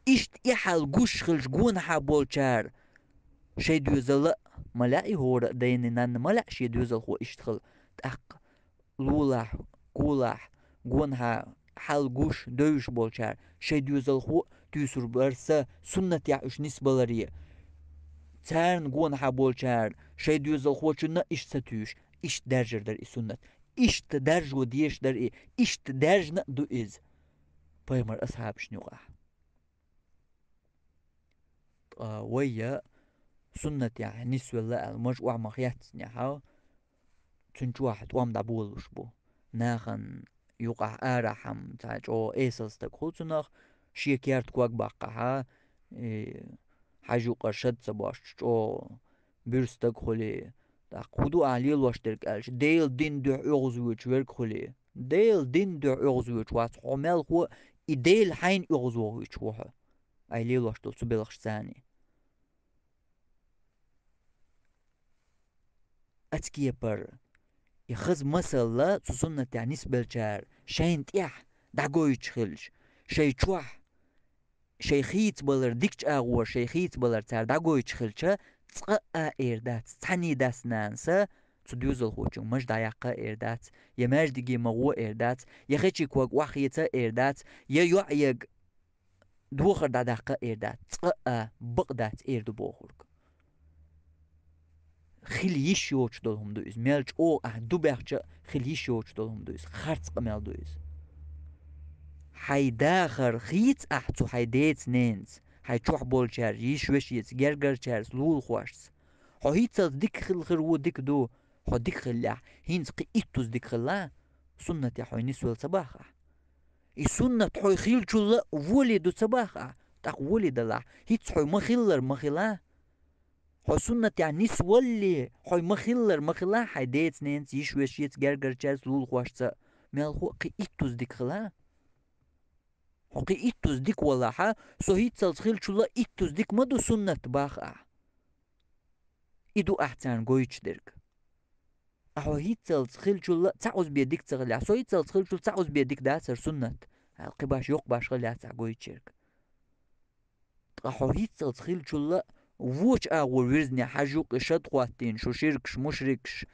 Иштта и хьал гуш хилча гонахьа болчара шайн доьзал а ма лаьа, и хӀора а дайна-нанна ма лаьа шен доьзалхо иштта хила, тӀаккха лулахь, кулахь, гонахьа хьал гуш, девзаш болчара шайн доьзалхо а туьйсур бара сан суннатехь уьш нисбаларе. Царна гонахьа болчара шайн доьзалхочунна а иштта ца туьйсуш, иштта даьржар дара и суннат. Иштта даьржо дезаш дара и, иштта даьржина а ду иза пайхамар асхьабашна юкъахь. Ткъа вай я суннатехь нисвелла аьлла маж охьа ма хецнехь, цуьнан чохь тӀом дӀаболалуш бу. Нахана юкъахь арахь-м цхьа чӀогӀа эсала стаг хуьлу цунах, шен керта ког баккхахь, и, хьажа юкъара шад ца бошуш, чӀогӀа буьрса стаг хуьлий, тӀаккха хӀун ду ахь лелош дерг аьлча, Делан дин дуьхьа оьгӀазвоьдуш верг хуьлий. Делан дин дуьхьа оьгӀазвоьдуш вац хьо мелхо а, и Дела хьайна оьгӀазвохуьйтуш ву хьо, ахь лелош долу цу белхашца цхьаьний. Ацкепара, и хаза масалла цу суннатехь нисбелчара шайна тӀехь дӀагойтуш хилча, шайн чохь, шайн хийцабалар дикачу агӀора, шайн хийцабалар цара дӀагойтуш хилча, цкъа а эр дац, цхьаьний дас-нанас цу доьзалхочуьнга маж дӀаяккха а эр дац, я маьждиге ма гӀо эр дац, я хечи ког охьахеца а эр дац, я йоӀ ерг дохар дӀадаккха а эр дац, цкъа а бакъ дац эр ду бохург. Хила йиш йоцуш долу хӀума ду иза. Мел чӀогӀа ахь ду баьхча а, хила йиш йоцуш долу хӀума ду иза. Харц къамел ду иза. Хьайн дахар хийца ахь цу хьайн деца-ненаца, хьайн чохь болчаьрца, йиш-вешица, гергарчаьрца, лулахошца. Хьо хӀинццалц дика хила хир ву, дика ду, хьо дика хиллехь, хӀинца кхин иттуза дика хила, суннатехь хьо нисвелла ца боху ахь. И суннат хьо хиллачул а волий ду ца боху ахь, тӀаккха волий далахь, хӀинца хьо ма-хиллара ма хила. Хьо суннатехь нисвалале, хьо ма-хиллара ма хила хьайн деца-ненаца, йиш-вешица, гергарчаьрца, лулахошца, мелхо а кхин иттуза дика хила. Хьо кхин иттуза дика валахь, со хӀинццалц хиллачул а иттуза дика ма ду суннат боху ахь. И ду ахь царна гойтуш дерг. Ахь хьо хӀинццалц хиллачул а цхьа узбе дика ца хилахь, со хӀинццалц хиллачул цхьа узбе дика дац хӀара суннат, аьлла, кхин баш йоккха баш хила яц ахь гойтуш ерг. Ткъа хьо хӀинццалц хиллачул а вочу агӀор вирзинехь, хьажа юккъе шад хӀоттийна, шу ширкаш, мушрикаш,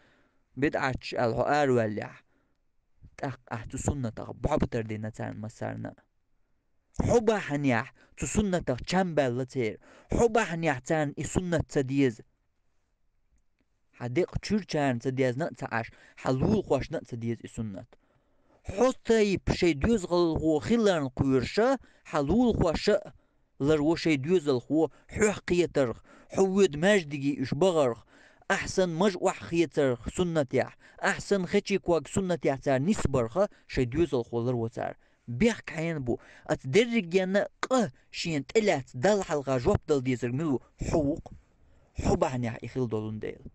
бидӀатчаш аьлла хьо араваьллехь, тӀаккха ахь цу суннатах бӀобатар дина царна массарна а. Хьо бахьанехь цу суннатах чам баьлла церан. Хьо бахьанехь царна и суннат ца деза. Хьан декъа чуьрачарна ца дезна а ца Ӏаш, хьан лулахошна а ца деза и суннат. Хьо тайпа шайн доьзалхо хиларна кхоьруш а, хьан лулахоша а ларво шоай доьзалхо хьох кхетарх, хьо вода маьждиге уьш бахарх, ахь санна маж охьахецарх суннатехь, ахь санна хечи ког суннатехь цара нисбарха шоай доьзалхо ларво цара. Бехк хьенан бу, оцу дерригенна а къа шена тӀелаьцна Далла хьалха жоп дала дезарг мила ву? Хьо ву-кх. Хьо бахьанехь и хила долун дела.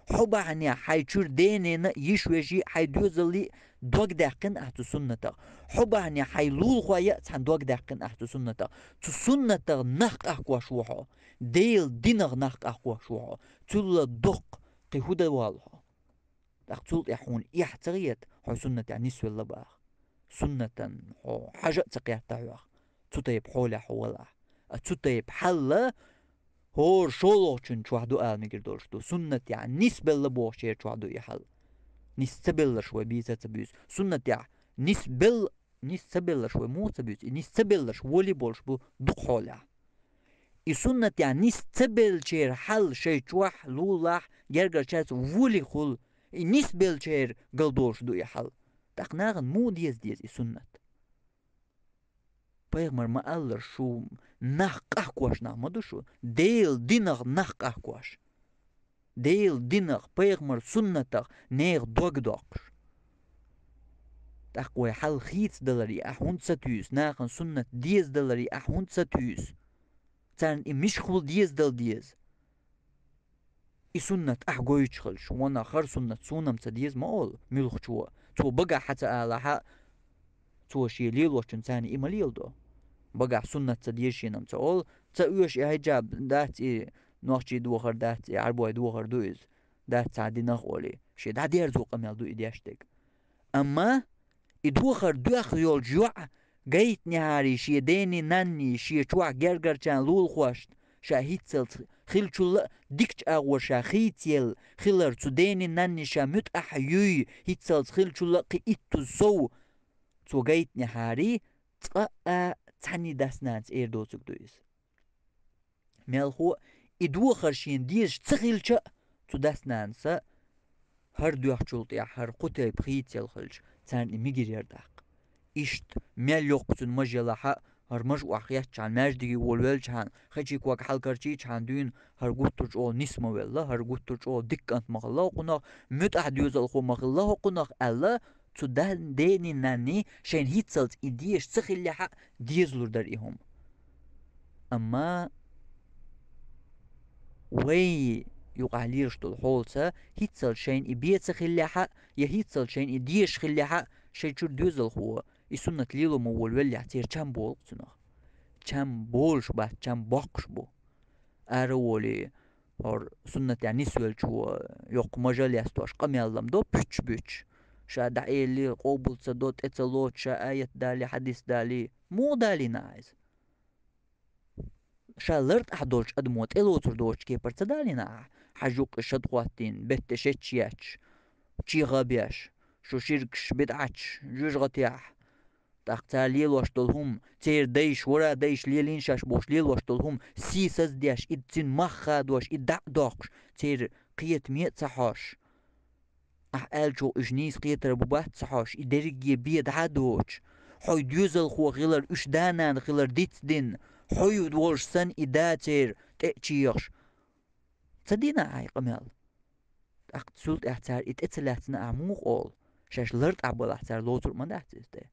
Хьо бахьанехь хьайн чуьра денена а, йиш-вешина а, хьайн доьзална а дог даьккхина ахь цу суннатах. Хьо бахьанехь хьайн лулахойн а цхьаьна дог даьккхина ахь цу суннатах. Цу суннатах нах къахкош ву хьо. Делан динах нах къахкош ву хьо. Цул а доккха кхин хӀун дан воллу хьо? ТӀаккха цул тӀаьхьа хьуна эхь ца хета, хьо суннатехь нисвелла бахьа. Суннатан хьо хьажа а ца кхетта хьох, цу тайпа хьолехь хьо валахь. А цу тайпа хьал хӀора шолгӀачун чохь ду ала мегар долуш ду. Суннатехь нисбелла бохучеран чохь ду и хьал. Нис ца белларш вай буьйса а ца буьйсу. Суннатехь нисбелла, нис ца белларш вай муха ца буьйсу? И нис ца белларш волий болуш бу дукха хьолехь. И суннатехь нис ца беллачеран хьал шайн чохь, лулахь, гергарчаьрца волий хуьлу, и нисбеллачеран гал долуш ду и хьал. ТӀаккха нахана муха деза деза и суннат? Пайхамара ма-аллара, шу нах къахкош нах ма ду шу, Делан динах нах къахкош. Делан динах, пайхамаран суннатах нехан дог доккхуш. ТӀаккха вай хьал хийцадаларе ахь хӀунда ца туьйсу, нахана суннат дезадаларе ахь хӀунда ца туьйсу? Царна и мишхула дезадала деза. И суннат ахь гойтуш хилча, ванах, хӀара суннат суна-м ца деза ма олу муьлххачо. Цо багахь хьан ца алахь а, цо шен лелочун царна и ма леладо. Багахь суннат ца деза шена-м ца олу, ца оьшу и хьиджаб дац и, нохчий дохар дац и, Ӏарбой дохар ду иза, дац цхьа динах олий. Шен дӀадерзо къамел ду и деш дерг. Амма и дохар доьхна йолчу йоӀа гайтинехьарий шен дений, нанний, шен чохь гергарчарна, лулахошна, ша хӀинццалц хиллачул а дикачу агӀор ша хийцаелла хилар, цу дений, нанний ша муьтӀахь юй, хӀинццалц хиллачул а кхин иттаза сов, цо гайтинехьарий, цкъа а цхьанний дас-нанас эр доцург ду иза. Мелхо а, и дохар шена дезаш ца хилча а, цу дас-нанаса хӀара доьхначул тӀаьхьа хӀара кху тайпа хийцаелла хилча, царна и мегар яра тӀаккха. Иштта мел йоккха цуьнан маж елахь а, хӀара маж охьахецчхьана, маьждиге волавелчхьана, хечи ког хьалакарчийчхьана дуьйна хӀара гуттар а чӀогӀа нис ма велла, хӀара гуттар а чӀогӀа дика кӀант ма хилла хӀокхунах, муьтӀахь доьзалхо ма хилла хӀокхунах аьлла, цу да-, дений, нанний шайна хӀинццалц и дезаш ца хиллехь а, дезалур дара и хӀума. Амма вай юкъахь лелаш долу хьолаца, хӀинццалц шайна и бен ца хиллехь а, я хӀинццалц шайна и дезаш хиллехь а, шайн чуьра доьзалхо и суннат лело ма волавеллехь, церан чам болу-кх цунах. Чам болуш бац, чам боккхуш бу. Ара а волий, хӀора суннатехь нисвеллачо йоккха мажа лестош, къамел лам до пуьчча-буьчча. Ша дӀаэлли, къобал ца до, тӀе ца лоцу, ша аят далий, хьадис далий. Муха далийна ахь иза? Ша лартӀахь долчу адамо тӀелоцур доцучу кепара ца далийна ахь? Хьажа юккъе шад хӀоттийна, беттан шеташ етташ, чеха а беш, шу ширкаш, бидӀаташ, жоьжахатех, тӀаккха цара лелош долу хӀума, церан дайша, вара дайша лелийна шаьш бохуш лелош долу хӀума сийсаз а деш, и цуьнан мах хадош, и дӀа а доккхуш, церан кхетаме а ца хьожуш. Ахь аьллачух уьш нийса кхетар бу бац ца хьожуш, и дерриге бен дӀа а доцуш. Хьо доьзалхо хилар, уьш да-нана хилар дицдина, хьо волуш санна и да церан тӀе а чехаш. Ца дина ахь и къамел? ТӀаккха цул тӀаьхьа цара и тӀе ца лаьцна ахь муха олу? Шаьш лартӀахь балахь, цара лоцур а ма дац иза тӀе.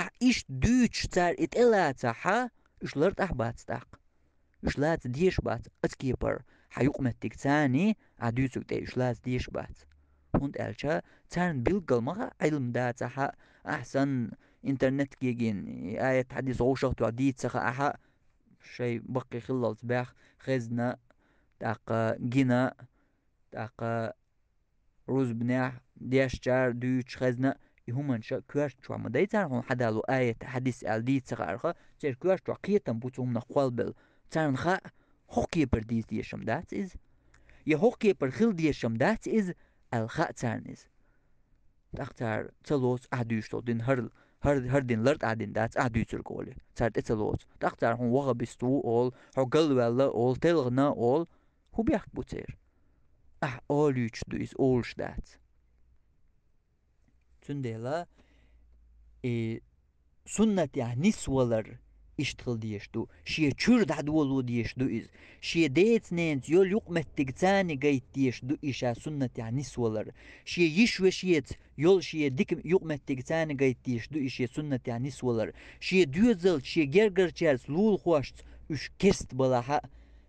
Ахь иштта дуьйцуш цара и тӀелацахь, уьш лартӀахь бац тӀаккха. Уьш лаца дезаш бац оцу кепара, хьан юкъаметтиг царний, ахь дуьйцург тӀе уьш лаца дезаш бац. ХӀунда аьлча царна билггал ма хаьа, Ӏилма дацахь, ахь санна интернет гегина, и аят хьадис вовшах а тоьхна дийца ца хаахь, шайн баккхий хиллалц баьхна, хезна, тӀаккха гина, тӀаккха рузбанехь, дешчара дуьйцуш хезна, и хӀуманаш коьрта чохь ма дай цара хьуна хьадало аят, хьадис аьлла дийца ца хаарх, церан коьрта чохь кхетам бу цу хӀуманах кхолбелла. Царна хаьа, хӀокху кепара дийца дезаш-м дац иза. Я хӀокху кепара хила дезаш-м дац иза, аьлла хаьа царна иза. ТӀаккха цара ца лоцу ахь дуьйцуш долу дин, хӀара, хӀара, хӀара дин лартӀахь дина дац ахь дуьйцург олий. Цара тӀе ца лоцу. ТӀаккха цара хьуна ваххабист ву олу, хьо галваьлла олу, телхана олу. ХӀун бехк бу церан? Ахь олуьйтуш ду иза, олуш дац. Цундела и суннатехь нисвалар, Иштта хила дезаш ду. Шен чуьра дӀадоло дезаш ду иза. Шен деца-ненаца йолу юкъаметтиг царна гайта дезаш ду и ша суннатехь нисвалар. Шен йиша-вешица йолу шен дика юкъаметтиг царна гайта дезаш ду и шен суннатехь нисвалар. Шен доьзалца, шен гергарчаьрца, лулахошца уьш керста балахь а,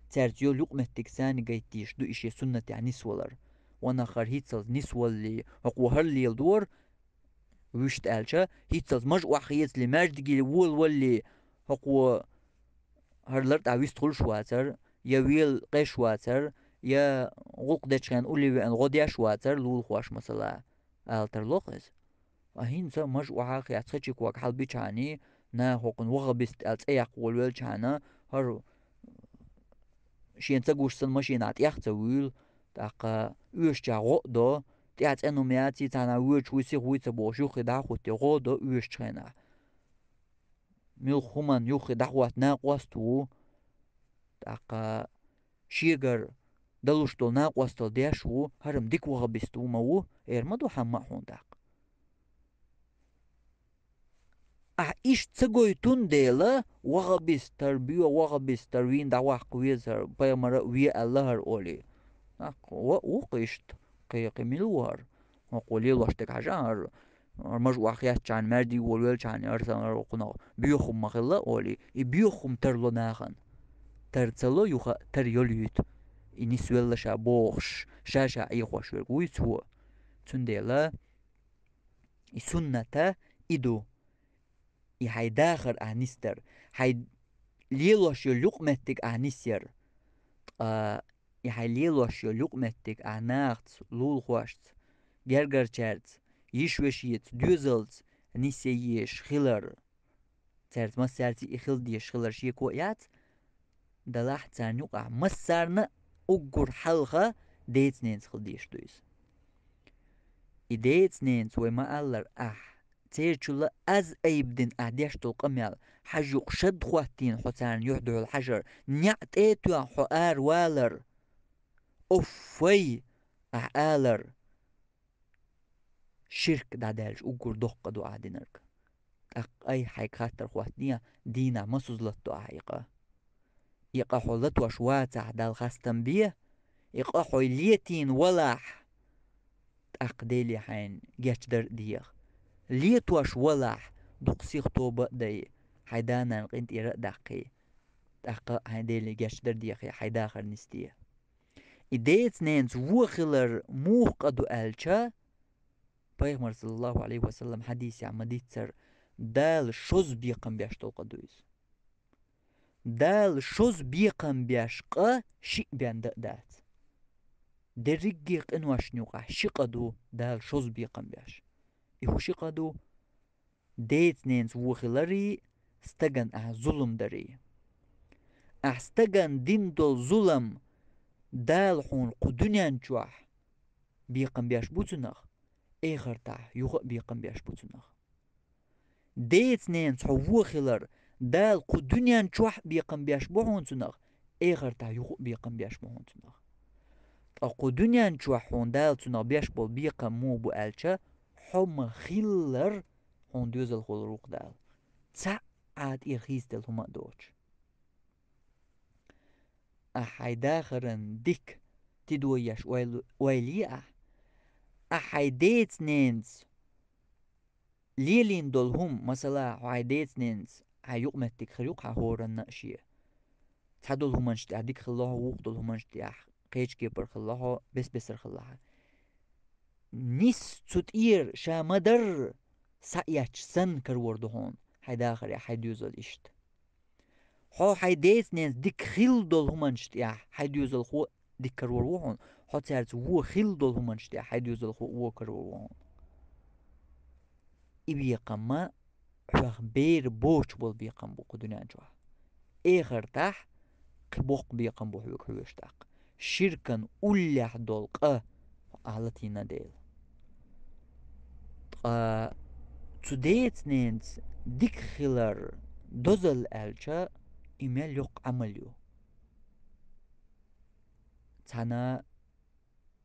цаьрца йолу юкъаметтиг царна гайта дезаш ду и шен суннатехь нисвалар. Ванах хӀара хӀинццалц нисвалале, хӀокхо хӀара леладора, вуьшта аьлча, хӀинццалц мажа охьахецале, маьждиге волавалале, хӀокхо хӀара лартӀехь вистхуьлуш вацара, я вела къеш вацара, я гӀуллакх дечу хенахь улле веана гӀо деш вацара, лулахоша, масала, ала тарло-кх иза. Ткъа хӀинца мажа охьа а хецна, цхьа чекхвага хьалабичхьана, наха хӀокхунна ваххабист аьлла цӀе яккха волавелчхьана, хӀара шена ца гуш санна машинахь тӀех а ца вуьйлу, тӀаккха оьшучохь гӀо а до, тӀехь цӀена хӀума яций, цхьанхьа воьдуш вуй, сиха вуй ца бохуш, юххе дӀахӀуттий, гӀо а до оьшучу хенахь. Муьлхха хӀуманна юххе дӀахӀотта накъост а ву, тӀаккха шегара далуш долу накъосталла деш а ву, хӀара-м дика ваххабист ву ма ву, эр ма ду хьамма а хьуна тӀаккха. Ахь иштта ца гойтун дела, ваххабист хӀара, боьха ваххабист хӀара, вийна дӀаваккха веза хӀара, пайхамар а ве аьлла хӀара олий. ТӀаккха ва а ву-кх иштта, кхин, кхин мила ву хӀара? ХӀокхо лелош дерг хьажа хӀара, хӀара мажа охьахецчхьана, маьждиге волавелчхьана, хӀара санна хӀара кхунах боьха хӀума ма хилла олий, и боьха хӀума тарло нахана. Тар ца ло юха а, тар йолуьйту. И нисвелла ша бохуш, ша-ша Ӏехош верг вуй цо. Цундела и суннат а и ду. И хьайн дахар ахь нисдар, хьайн лелош йолу юкъаметтиг ахь нисъяр. Ткъа и хьайн лелош йолу юкъаметтиг ахь нахаца, лулахошца, гергарчаьрца, йиша-вешица, доьзалца нисъян езаш хилар. Цаьрца массаьрца и хила дезаш хилар шеко а яц, делахь царна юкъахь массарна а уггар хьалха деца-ненаца хила дезаш ду иза. И деца-ненаца вай ма-аллара ахь, церачул а аз айбдина ахь деш долу къамел, хьажа юкъа шад хӀоттийна хьо царна юьхь-дуьхьал хьажар, неӀ тӀе а тоьхна хьо ара валар, оффай ахь алар, ширк дӀадаьлча уггар доккха ду ахь динарг. ТӀаккха айхьа хьайга хаттар хӀоттае, дийнахь масуза латадо ахь и къа? И къа хьо латош вацахь, Далла хастам бе, и къа хьо летийна валахь, тӀаккха Деле хьайна гечдар а деха. Летош валахь, дукха сиха тоба а дай, хьайн да-нана къинтӀера а даккхий, тӀаккха хьайн Деле гечдар а дехий, хьайн дахар нисде. И деца-ненаца вон хилар муха къа ду аьлча, Пайхамар, саллаллаху Ӏалайхи ва саллам, хьадисехь ма-дийццара, Дала шозза бекхам беш долу къа ду иза. Дала шозза бекхам беш къа шиъ бен дан а дац. Дерриге къиношна юкъахь ши къа ду Дала шозза бекхам беш. И хӀун ши къа ду? Деца-ненаца вон хиларий, стагана ахь зулам дарий. Ахь стагана дина долу зулам Дала хьуна кху дуьнен чохь бекхам беш бу цунах, эхартахь юха а бекхам беш бу цунах. Деца-ненаца хьо вон хилар Дала кху дуьнен чохь а бекхам беш бу хьуна цунах, эхартахь юха а бекхам беш бу хьуна цунах. Ткъа кху дуьнен чохь хьуна Дала цунах беш болу бекхам муха бу аьлча, хьо ма-хиллара хьуна доьзалхо лур ву-кх Дала, цхьа а тӀера хийцаделла хӀума а доцуш. Ахь хьайн дахаран дика тидо еш ойла, ойла е ахь. Ахь хьайн деца-ненаца лелийна долу хӀума, масала, хьо хьайн деца-ненаца хьайн юкъаметтиг хир ю-кх хьан хӀоранна а шен. Цхьадолу хӀуманаш тӀехь дика хилла хьо, вукху долу хӀуманаш тӀехь кхечу кепара хилла хьо, бес-бесара хилла хьо. Нис цу тӀера ша ма-дарра схьаэцча санна карор ду хьуна хьайн дахарехь хьайн доьзал иштта. Хьо хьайн деца-ненаца дика хилла долу хӀуманаш тӀехь хьайн доьзалхо дика карор ву хьуна, хьо цаьрца вон хилла долу хӀуманаш тӀехь хьайн доьзалхо вон карор ву хьуна. И бекхам ма хьох бер боцуш болу бекхам бу кху дуьнен чохь. Эхартахь кхин боккха бекхам бу хьоьга хьоьжуш тӀаккха, ширкан уллехь долу къа ахь латийна дела. Ткъа цу деца-ненаца дика хилар дозалла аьлча, и мел йоккха Ӏамал ю. Цхьана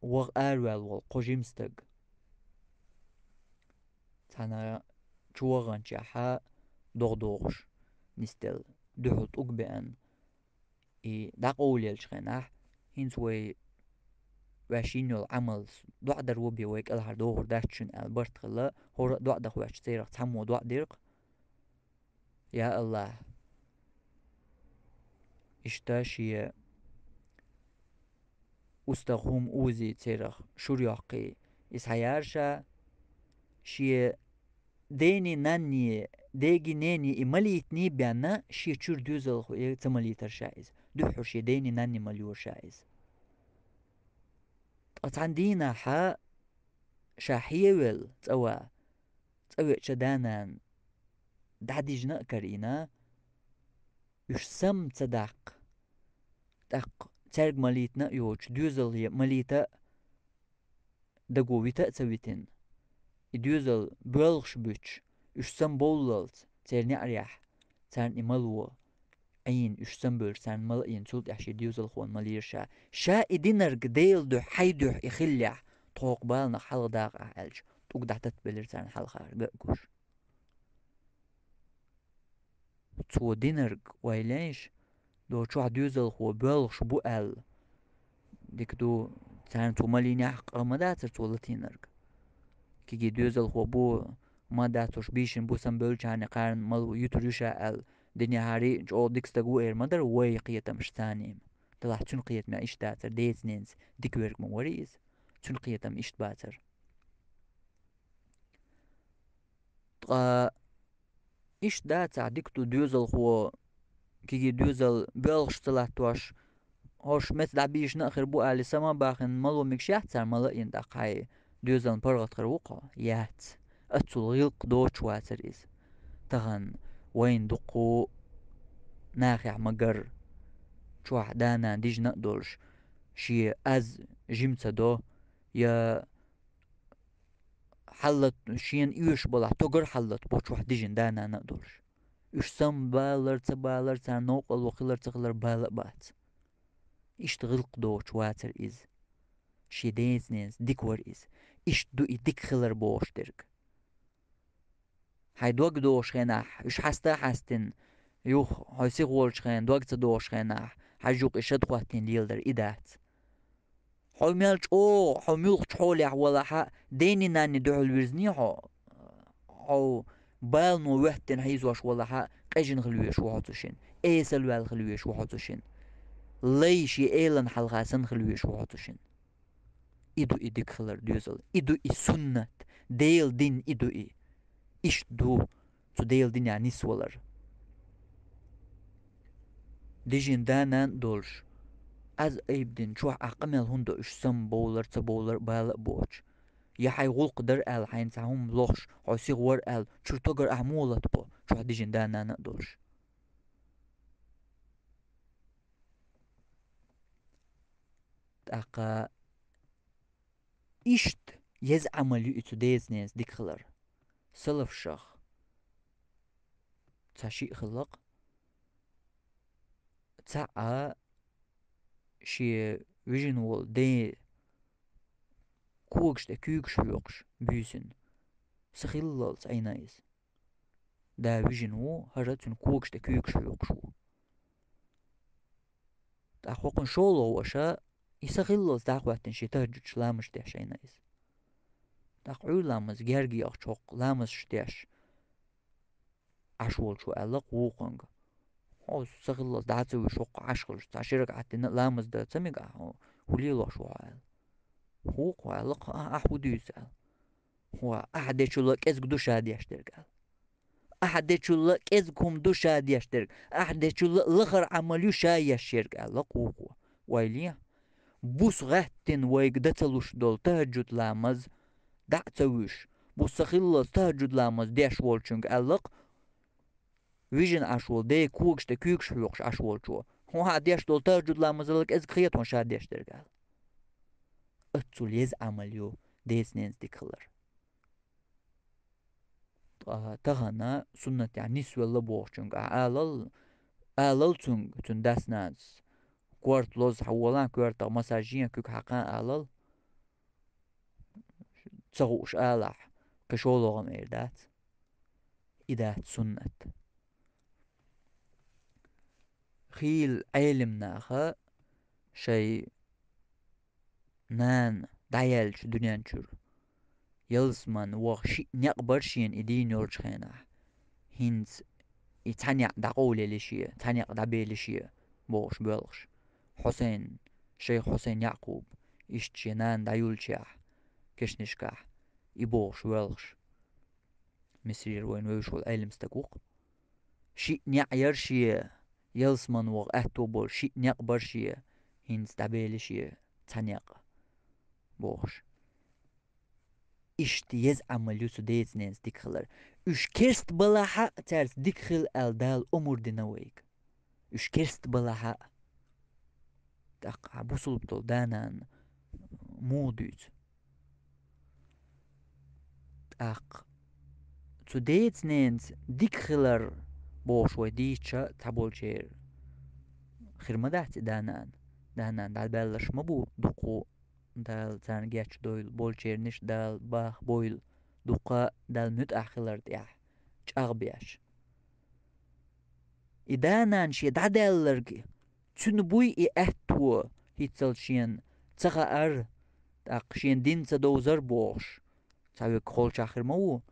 ваха араваьлла волу кхо жима стаг, цхьана чу ваханчехьа догӀа дохуш, нисделла, дуьхьал тӀулг беана, и дӀакъовлаелча хенахь, хӀинца вай ваьшшийна йолу Ӏамалс доӀа дар ву бен вай кӀелхьардохур дац шуна аьлла барт хилла, хӀора а доӀа дан хоьттуш церах цхьаммо доӀа дира-кх: «Я АллахӀ, иштта шен устагӀа хӀума узий, церах шура йоккхий, иза хьаяра ша, шен дений, нанний, дегийн, нений и малийтиний бен, шен чуьра доьзалхо ца малийтара ша иза. Дуьххьара шен дений, нанний малайора ша иза». Ткъа цхьана дийнахьа ша хьевелла цӀа ван, цӀа веача да-нана дӀадижина а карийна, уьш сам ца даккха, тӀаккха цаьрга малийтина а йоцуш, доьзалхе малийта а, даго вита а ца витина, и доьзал боьлхуш буьтуш, уьш самабовллалц церан неӀарехь, царна и мало Ӏийна, уьш самабевлча, царна мала а йина, цул тӀаьхьа шен доьзалхона малийра ша. Ша и динарг Делан дуьхьа, хьайн дуьхьа и хиллехь, тхо хӀокху баланах хьалха даккха ахь аьлча, тӀулг дӀататтабелира царна хьалхара, ган а гуш. Цо динарг, ойла йиш, до чохь доьзалхо боьлхуш бу аьлла, дика ду, царна цо малийнехь а къа ма дацара цо латийнарг. Кегий доьзалхо бу, ма дацуш бийшина бу, самабевллачарна кхарна мала юьтур ю ша аьлла, динехьара чӀогӀа дика стаг ву эр ма дара вай кхетамаш царна. Делахь цуьнан кхетамехь иштта дацара, деца-ненаца дика верг ма вара иза. Цуьнан кхетам иштта бацара. Ткъа иштта дацахь, дика ду, доьзалхо, кегий доьзал боьлхуш ца латтош, хӀорш меца дӀабийшина а хир бу аьлла, сама а бахина, мало мегаш яц цара мала а йина, тӀаккха хьайн доьзална паргӀат хир ву-кх хьо? Яц. Оццул гӀиллакх доцуш вацара иза. Тахана вайна дуккха а нахехь ма-гарра, чохь да-нана дижина а долуш, шен аз жима ца до, я хьаллат-, шена оьшуш балахь, тогар хьаллатбо чохь дижина да-нана а долуш. Уьш самабалар, ца балар, царна новкъарло хилар, ца хилар бала а бац. Иштта гӀиллакх доцуш вацара иза. Шен деца-ненаца дика вара иза. Иштта ду и дика хилар бохуш дерг. Хьайн дог дохуш хенахь, уьш хьаста а хьаьстина, юха хьо сиха волчу хенахь, дог ца дохуш хенахь, хьажа юкъа и шад хӀоттийна леладар и дац. Хьо мел чӀогӀа, хьо муьлххачу хьолехь валахь а, дений-нанний дуьхьал вирзиний хьо, хьо балано хӀоьттина хьийзош валахь а, къежина хила везаш ву хьо цу шинна, эсала ваьлла хила везаш ву хьо цу шинна. Лай шен элана хьалха санна хила везаш ву хьо цу шинна. И ду и дика хилар, доьзал. И ду и суннат. Делан дин и ду и. Иштта ду цу Делан динехь нисвалар. Дижина да-нана а долуш, аз айбдина чохь ахь къамел хӀунда до, уьш самабовлар, ца бовлар а бала а боцуш? Я хьайн гӀуллакх дара аьлла, хьайна цхьа хӀума лохуш, хьо сиха вара аьлла, чуьра тогар ахь муха латабо, чохь дижина да-нана а долуш? ТӀаккха иштта еза Ӏамал ю и цу деца-ненаца дика хилар. Салафашах цхьа шиъ хилла-кх. Цхьаъ а шен вижина волу ден когаш тӀе куьйгаш хьоькхуш буьйсина, сахиллалц Ӏийна иза. Да вижина ву, хӀара цуьнан когаш тӀе куьйгаш хьоькхуш ву. ТӀаккха хӀокхуьнан шолгӀа ваша, и сахиллалц дӀахӀоьттина шен тахӀаджудаш, ламазаш деш Ӏийна иза. ТӀаккха Ӏуьйра ламаз герга яхча, хӀокху ламазаш деш Ӏаш волчо аьлла-кх вукхунга: «Хьо сахиллалц дӀа а ца вуьйш, хӀокху Ӏаш хилча, цхьа ши ракаӀат дина а ламаз дан ца мега ахь, хӀун лелош ву хьо?» аьлла. «ХӀу-кх хьо», аьлла-кх, «а, ахь хӀун дуьйцу?» аьлла. «ХӀу, ахь дечул а кӀезиг ду ша деш дерг», аьлла. «Ахь дечул а кӀезиг хӀума ду ша деш дерг, ахь дечул а лахара Ӏамал ю ша еш ерг», аьлла-кх вукхо. Ойла е, буса гӀаьттина вайга дан ца луш долу тахӀаджуд-ламаз дӀа а ца вуьйш, буса сахиллалц тахӀаджуд-ламаз деш волчуьнга аьлла-кх, вижина Ӏаш волу ден когаш тӀе куьйгаш хьоькхуш Ӏаш волчо: «ХӀун, хьан деш долу тахӀаджуд-ламазал а кӀезиг хета хьуна ша деш дерг?» аьлла. Оццул еза Ӏамал ю деца-ненаца дика хилар. Ткъа тахана суннатехь нисвелла бохучуьнга ахь алал, алал цуьнга, цуьнан дас-нанас: «Корта лоза, хьан волахь коьртах, массаж е, куьг хьакха», алал. Ца хууш алахь, кхин шолгӀа-м эр дац. И дац суннат. Хийла Ӏелам наха шоай нана дӀаяьлча дуьнен чуьра ялсаман ваха шиъ некъ бар шена и дийна йолчу хенахь. ХӀинца и цхьа некъ дӀакъовлаелла шен, цхьа некъ дӀабелла шен, бохуш боьлхуш. Хьусайн, шайх Хьусайн Якъуб, иштта шен нана дӀаюллучехь, кешнашкахь, и бохуш воьлхуш. Мисрера вайна вевзаш волу Ӏелам стаг ву-кх. Шиъ некъ яра шен, ялсаман ваха аьтто болу шиъ некъ бар шен, хӀинца дӀабелла шен цхьа некъ, бохуш. Иштта еза Ӏамал ю цу деца-ненаца дика хилар. Уьш керста балахь а, цаьрца дика хила аьлла Дала омра дина вайга. Уьш керста балахь а. ТӀаккха бусулба долу да-нана муха дуьйцу? ТӀаккха цу деца-ненаца дика хилар бохуш вай дийцча, цхьаболчеран хир ма дац и да-нана. Да-нана дӀабаьлларш ма бу дуккха, Дала царна гечдойла, болчерниш Дала баха бойла, дуккха Далла муьтӀахь хилар тӀехь чӀагӀбеш. И да-нана шен дӀадаьлларг, цуьнан буй и аьтто, хӀинццалц шена ца хаар, тӀаккха шена дин ца довзар бохуш, цхьа верг холчахь хир ма ву,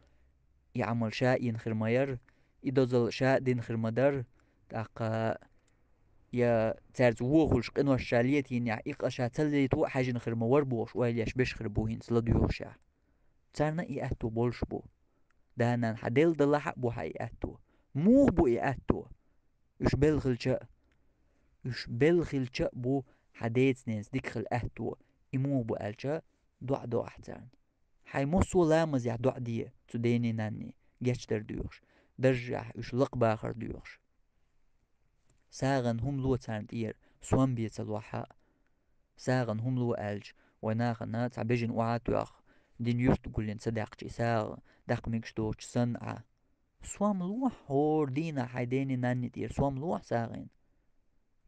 и Ӏамал ша а йина хир ма яра, и дозалла ша а дина хир ма дара, тӀаккха я цаьрца вон хуьлуш къинош ша летийнехь, и къа ша ца лето а хьаьжна хир ма вара бохуш, ойла еш берш хир бу хӀинца ладоьгӀуш. Царна и аьтто болуш бу. Да-нана хьан делла далахь а бу хьан и аьтто. Муха бу и аьтто? Уьш белла хилча а, уьш белла хилча а бу хьан деца-ненаца дика хила аьтто. И муха бу аьлча, доӀа до ахь царна. Хьайн массо а ламазехь доӀа де цу дений-нанний, гечдар доьхуш, даржехь уьш лакхабахар доьхуш. СагӀина хӀума ло царна тӀера, сом бен ца лохь а. СагӀина хӀума ло аьлча, вайн нахана цхьа бежана охьа а тоьхна, дин юьрта гулйина ца даьккхича, и сагӀа даккха мегаш доцуш санна Ӏа. Сом лохь, хӀора дийнахь хьайн дений-нанний тӀера сом лохь сагӀина.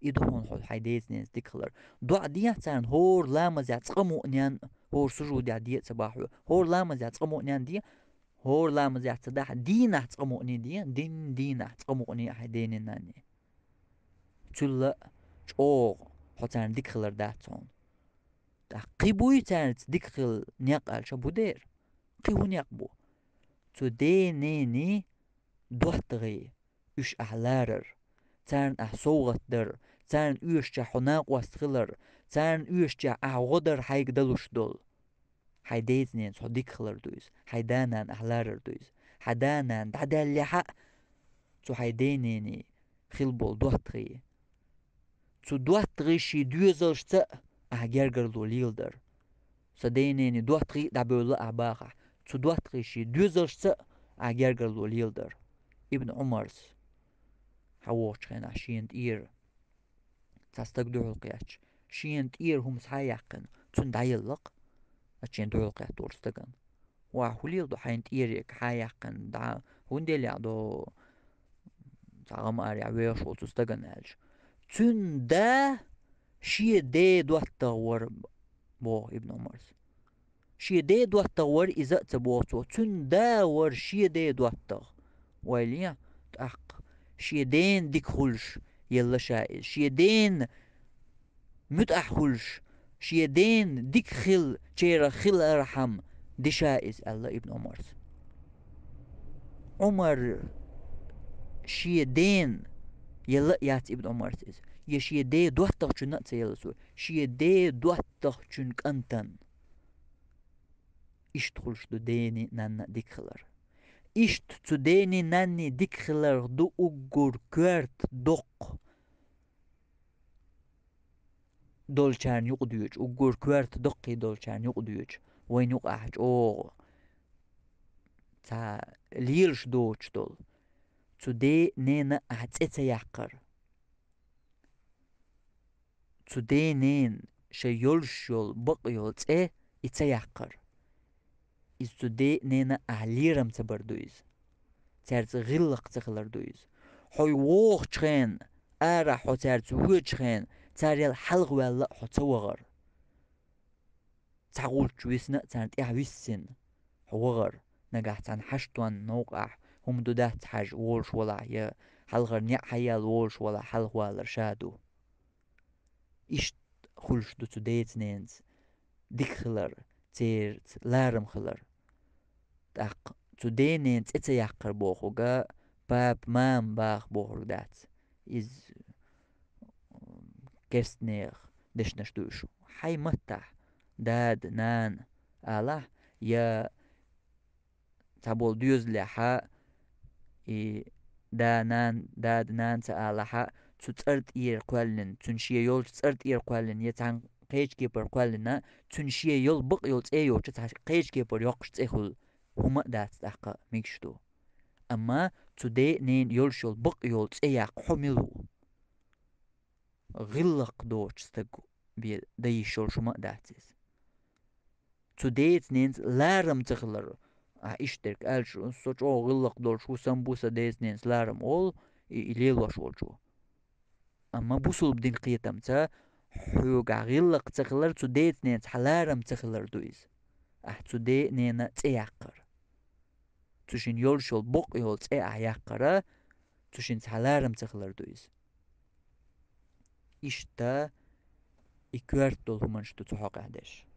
И ду хьуна хьо хьайн деца-ненаца дика хилар. ДоӀа дехьа царна хӀора ламазехь цкъа мукъаненна, хӀора сужудехь де а ца бахь хьо. ХӀора ламазехь цкъа мукъаненна де, хӀора ламазехь ца дахь, дийнахь цкъа мукъане де, дин дийнахь цкъа мукъане а хьайн дений-нанний. Цуьлла а чӀогӀа хьо царна дика хилар дац хьуна. ТӀаккха кхин буй цаьрца дика хила некъ аьлча, бу дера. Кхин хӀун некъ бу? Цу дений-нений доттагӀий, уьш ахь ларар, царна ахь совгӀат дар, царна оьшучохь хьо накъост хилар, царна оьшучохь ахь гӀо дар хьайга далуш долу. Хьайн деца-ненаца хьо дика хилар ду иза, хьайн да-нана ахь ларар ду иза. Хьан да-нана дӀадаьллехь а, цу хьайн дений-нений хила болу доттагӀий. Цу доттагӀий шен доьзалшца а ахь гергарло леладар. Сан дений-нений доттагӀий а дӀабевлла ахь бахахь, цу доттагӀий шен доьзалшца а ахь гергарло леладар. Ибн Ӏумарс хьан вогӀучу хенахь шена тӀера цхьа стаг дуьхьал кхетча, шена тӀера хӀума схьа а яьккхина, цунна дӀаелла-кх, а шена дуьхьал кхетта волчу стагана. Ва, хӀун леладо хьайна тӀера ерг схьа а яьккхина, дӀа хӀунда елла до цхьа гӀама арахь вехаш волчу стагана аьлча? Цуьнан да шен ден доттагӀа вара, боху Ибн Ӏумарс. Шен ден доттагӀа вара иза а ца боху цо, цуьнан да вара шен ден доттагӀа. Ойла е, тӀаккха шен дена дика хуьлуш елла ша иза. Шен дена муьтӀахь хуьлуш, шен дена дика хила, церан хилархьама ди ша иза, аьлла Ибн Ӏумарс. Ӏумар шен дена, елла а яц Ибн Ӏумарс иза, я шен ден доттагӀчунна а ца елла цо, шен ден доттагӀчун кӀантана. Иштта хуьлуш ду дений-нанний дика хилар. Иштта цу дений-нанний дика хиларх ду уггар коьрта доккха долчарна юкъадоьдуш, уггар коьрта доккхий долчарна юкъадоьдуш, вайна юкъахь чӀогӀа цхьа лелаш доцуш долу. Цу ден-ненан ахь цӀе ца яккхар. Цу ден-ненан шайн йолуш йолу бакъ йолу цӀе и ца яккхар. Иза цу ден-ненан ахь лерам ца бар ду иза. Цаьрца гӀиллакх ца хилар ду иза. Хьо вогӀучу хенахь, арахь хьо цаьрца воьдучу хенахь, царел хьалха ваьлла а хьо ца вахар. Цхьа гӀулч висна а царна тӀаьхьа виссина хьо вахар, нагахь цхьана хьаштонна новкъахь хӀума ду дац хьажа волуш валахь, я хьалхара неӀ хьаяьлла волуш валахь хьалхавалар ша ду. Иштта хуьлуш ду цу деца-ненаца дика хилар, церца ларам хилар. ТӀаккха цу ден-ненан цӀе ца яккхар бохург папа, мама баха бохург дац. Иза керстанех дешнаш ду уьш. Хьайн маттахь дада, нана алахь, я цхьаболу доьзалехь и да, нан, дада, нана ца алахь, цу цӀара тӀера кхоьллина, цуьнан шен йолчу цӀара тӀера кхоьллина, я цхьана кхечу кепара кхоьллина, цуьнан шен йолу бакъ йолу цӀе йоцуш цхьа кхечу кепара йоккхуш цӀе хуьлу хӀума а дац тӀаккха мегаш ду. Амма цу ден-ненан йолуш йолу бакъ йолу цӀе яккха хьо мила ву? ГӀиллакх доцу стаг бен дан йиш йолуш хӀума а дац иза. Цу деца-ненаца ларам ца хилар, ахь иштта дерг аьлча, со чӀогӀа гӀиллакх долуш ву, сан бу сан деца-ненаца ларам олу и, и лелош волчо. Амма бусулба дин кхетамца хьоьгахь гӀиллакх ца хилар, цу деца-ненаца хьан ларам ца хилар ду иза. Ахь цу ден-ненан цӀе яккхар. Цу шина йолуш йолу бакъ йолу цӀе ахь яккхар, цу шинца хьан ларам ца хилар ду иза. Иштта и коьрта долу хӀуманаш ду цу хьокъехь дерш.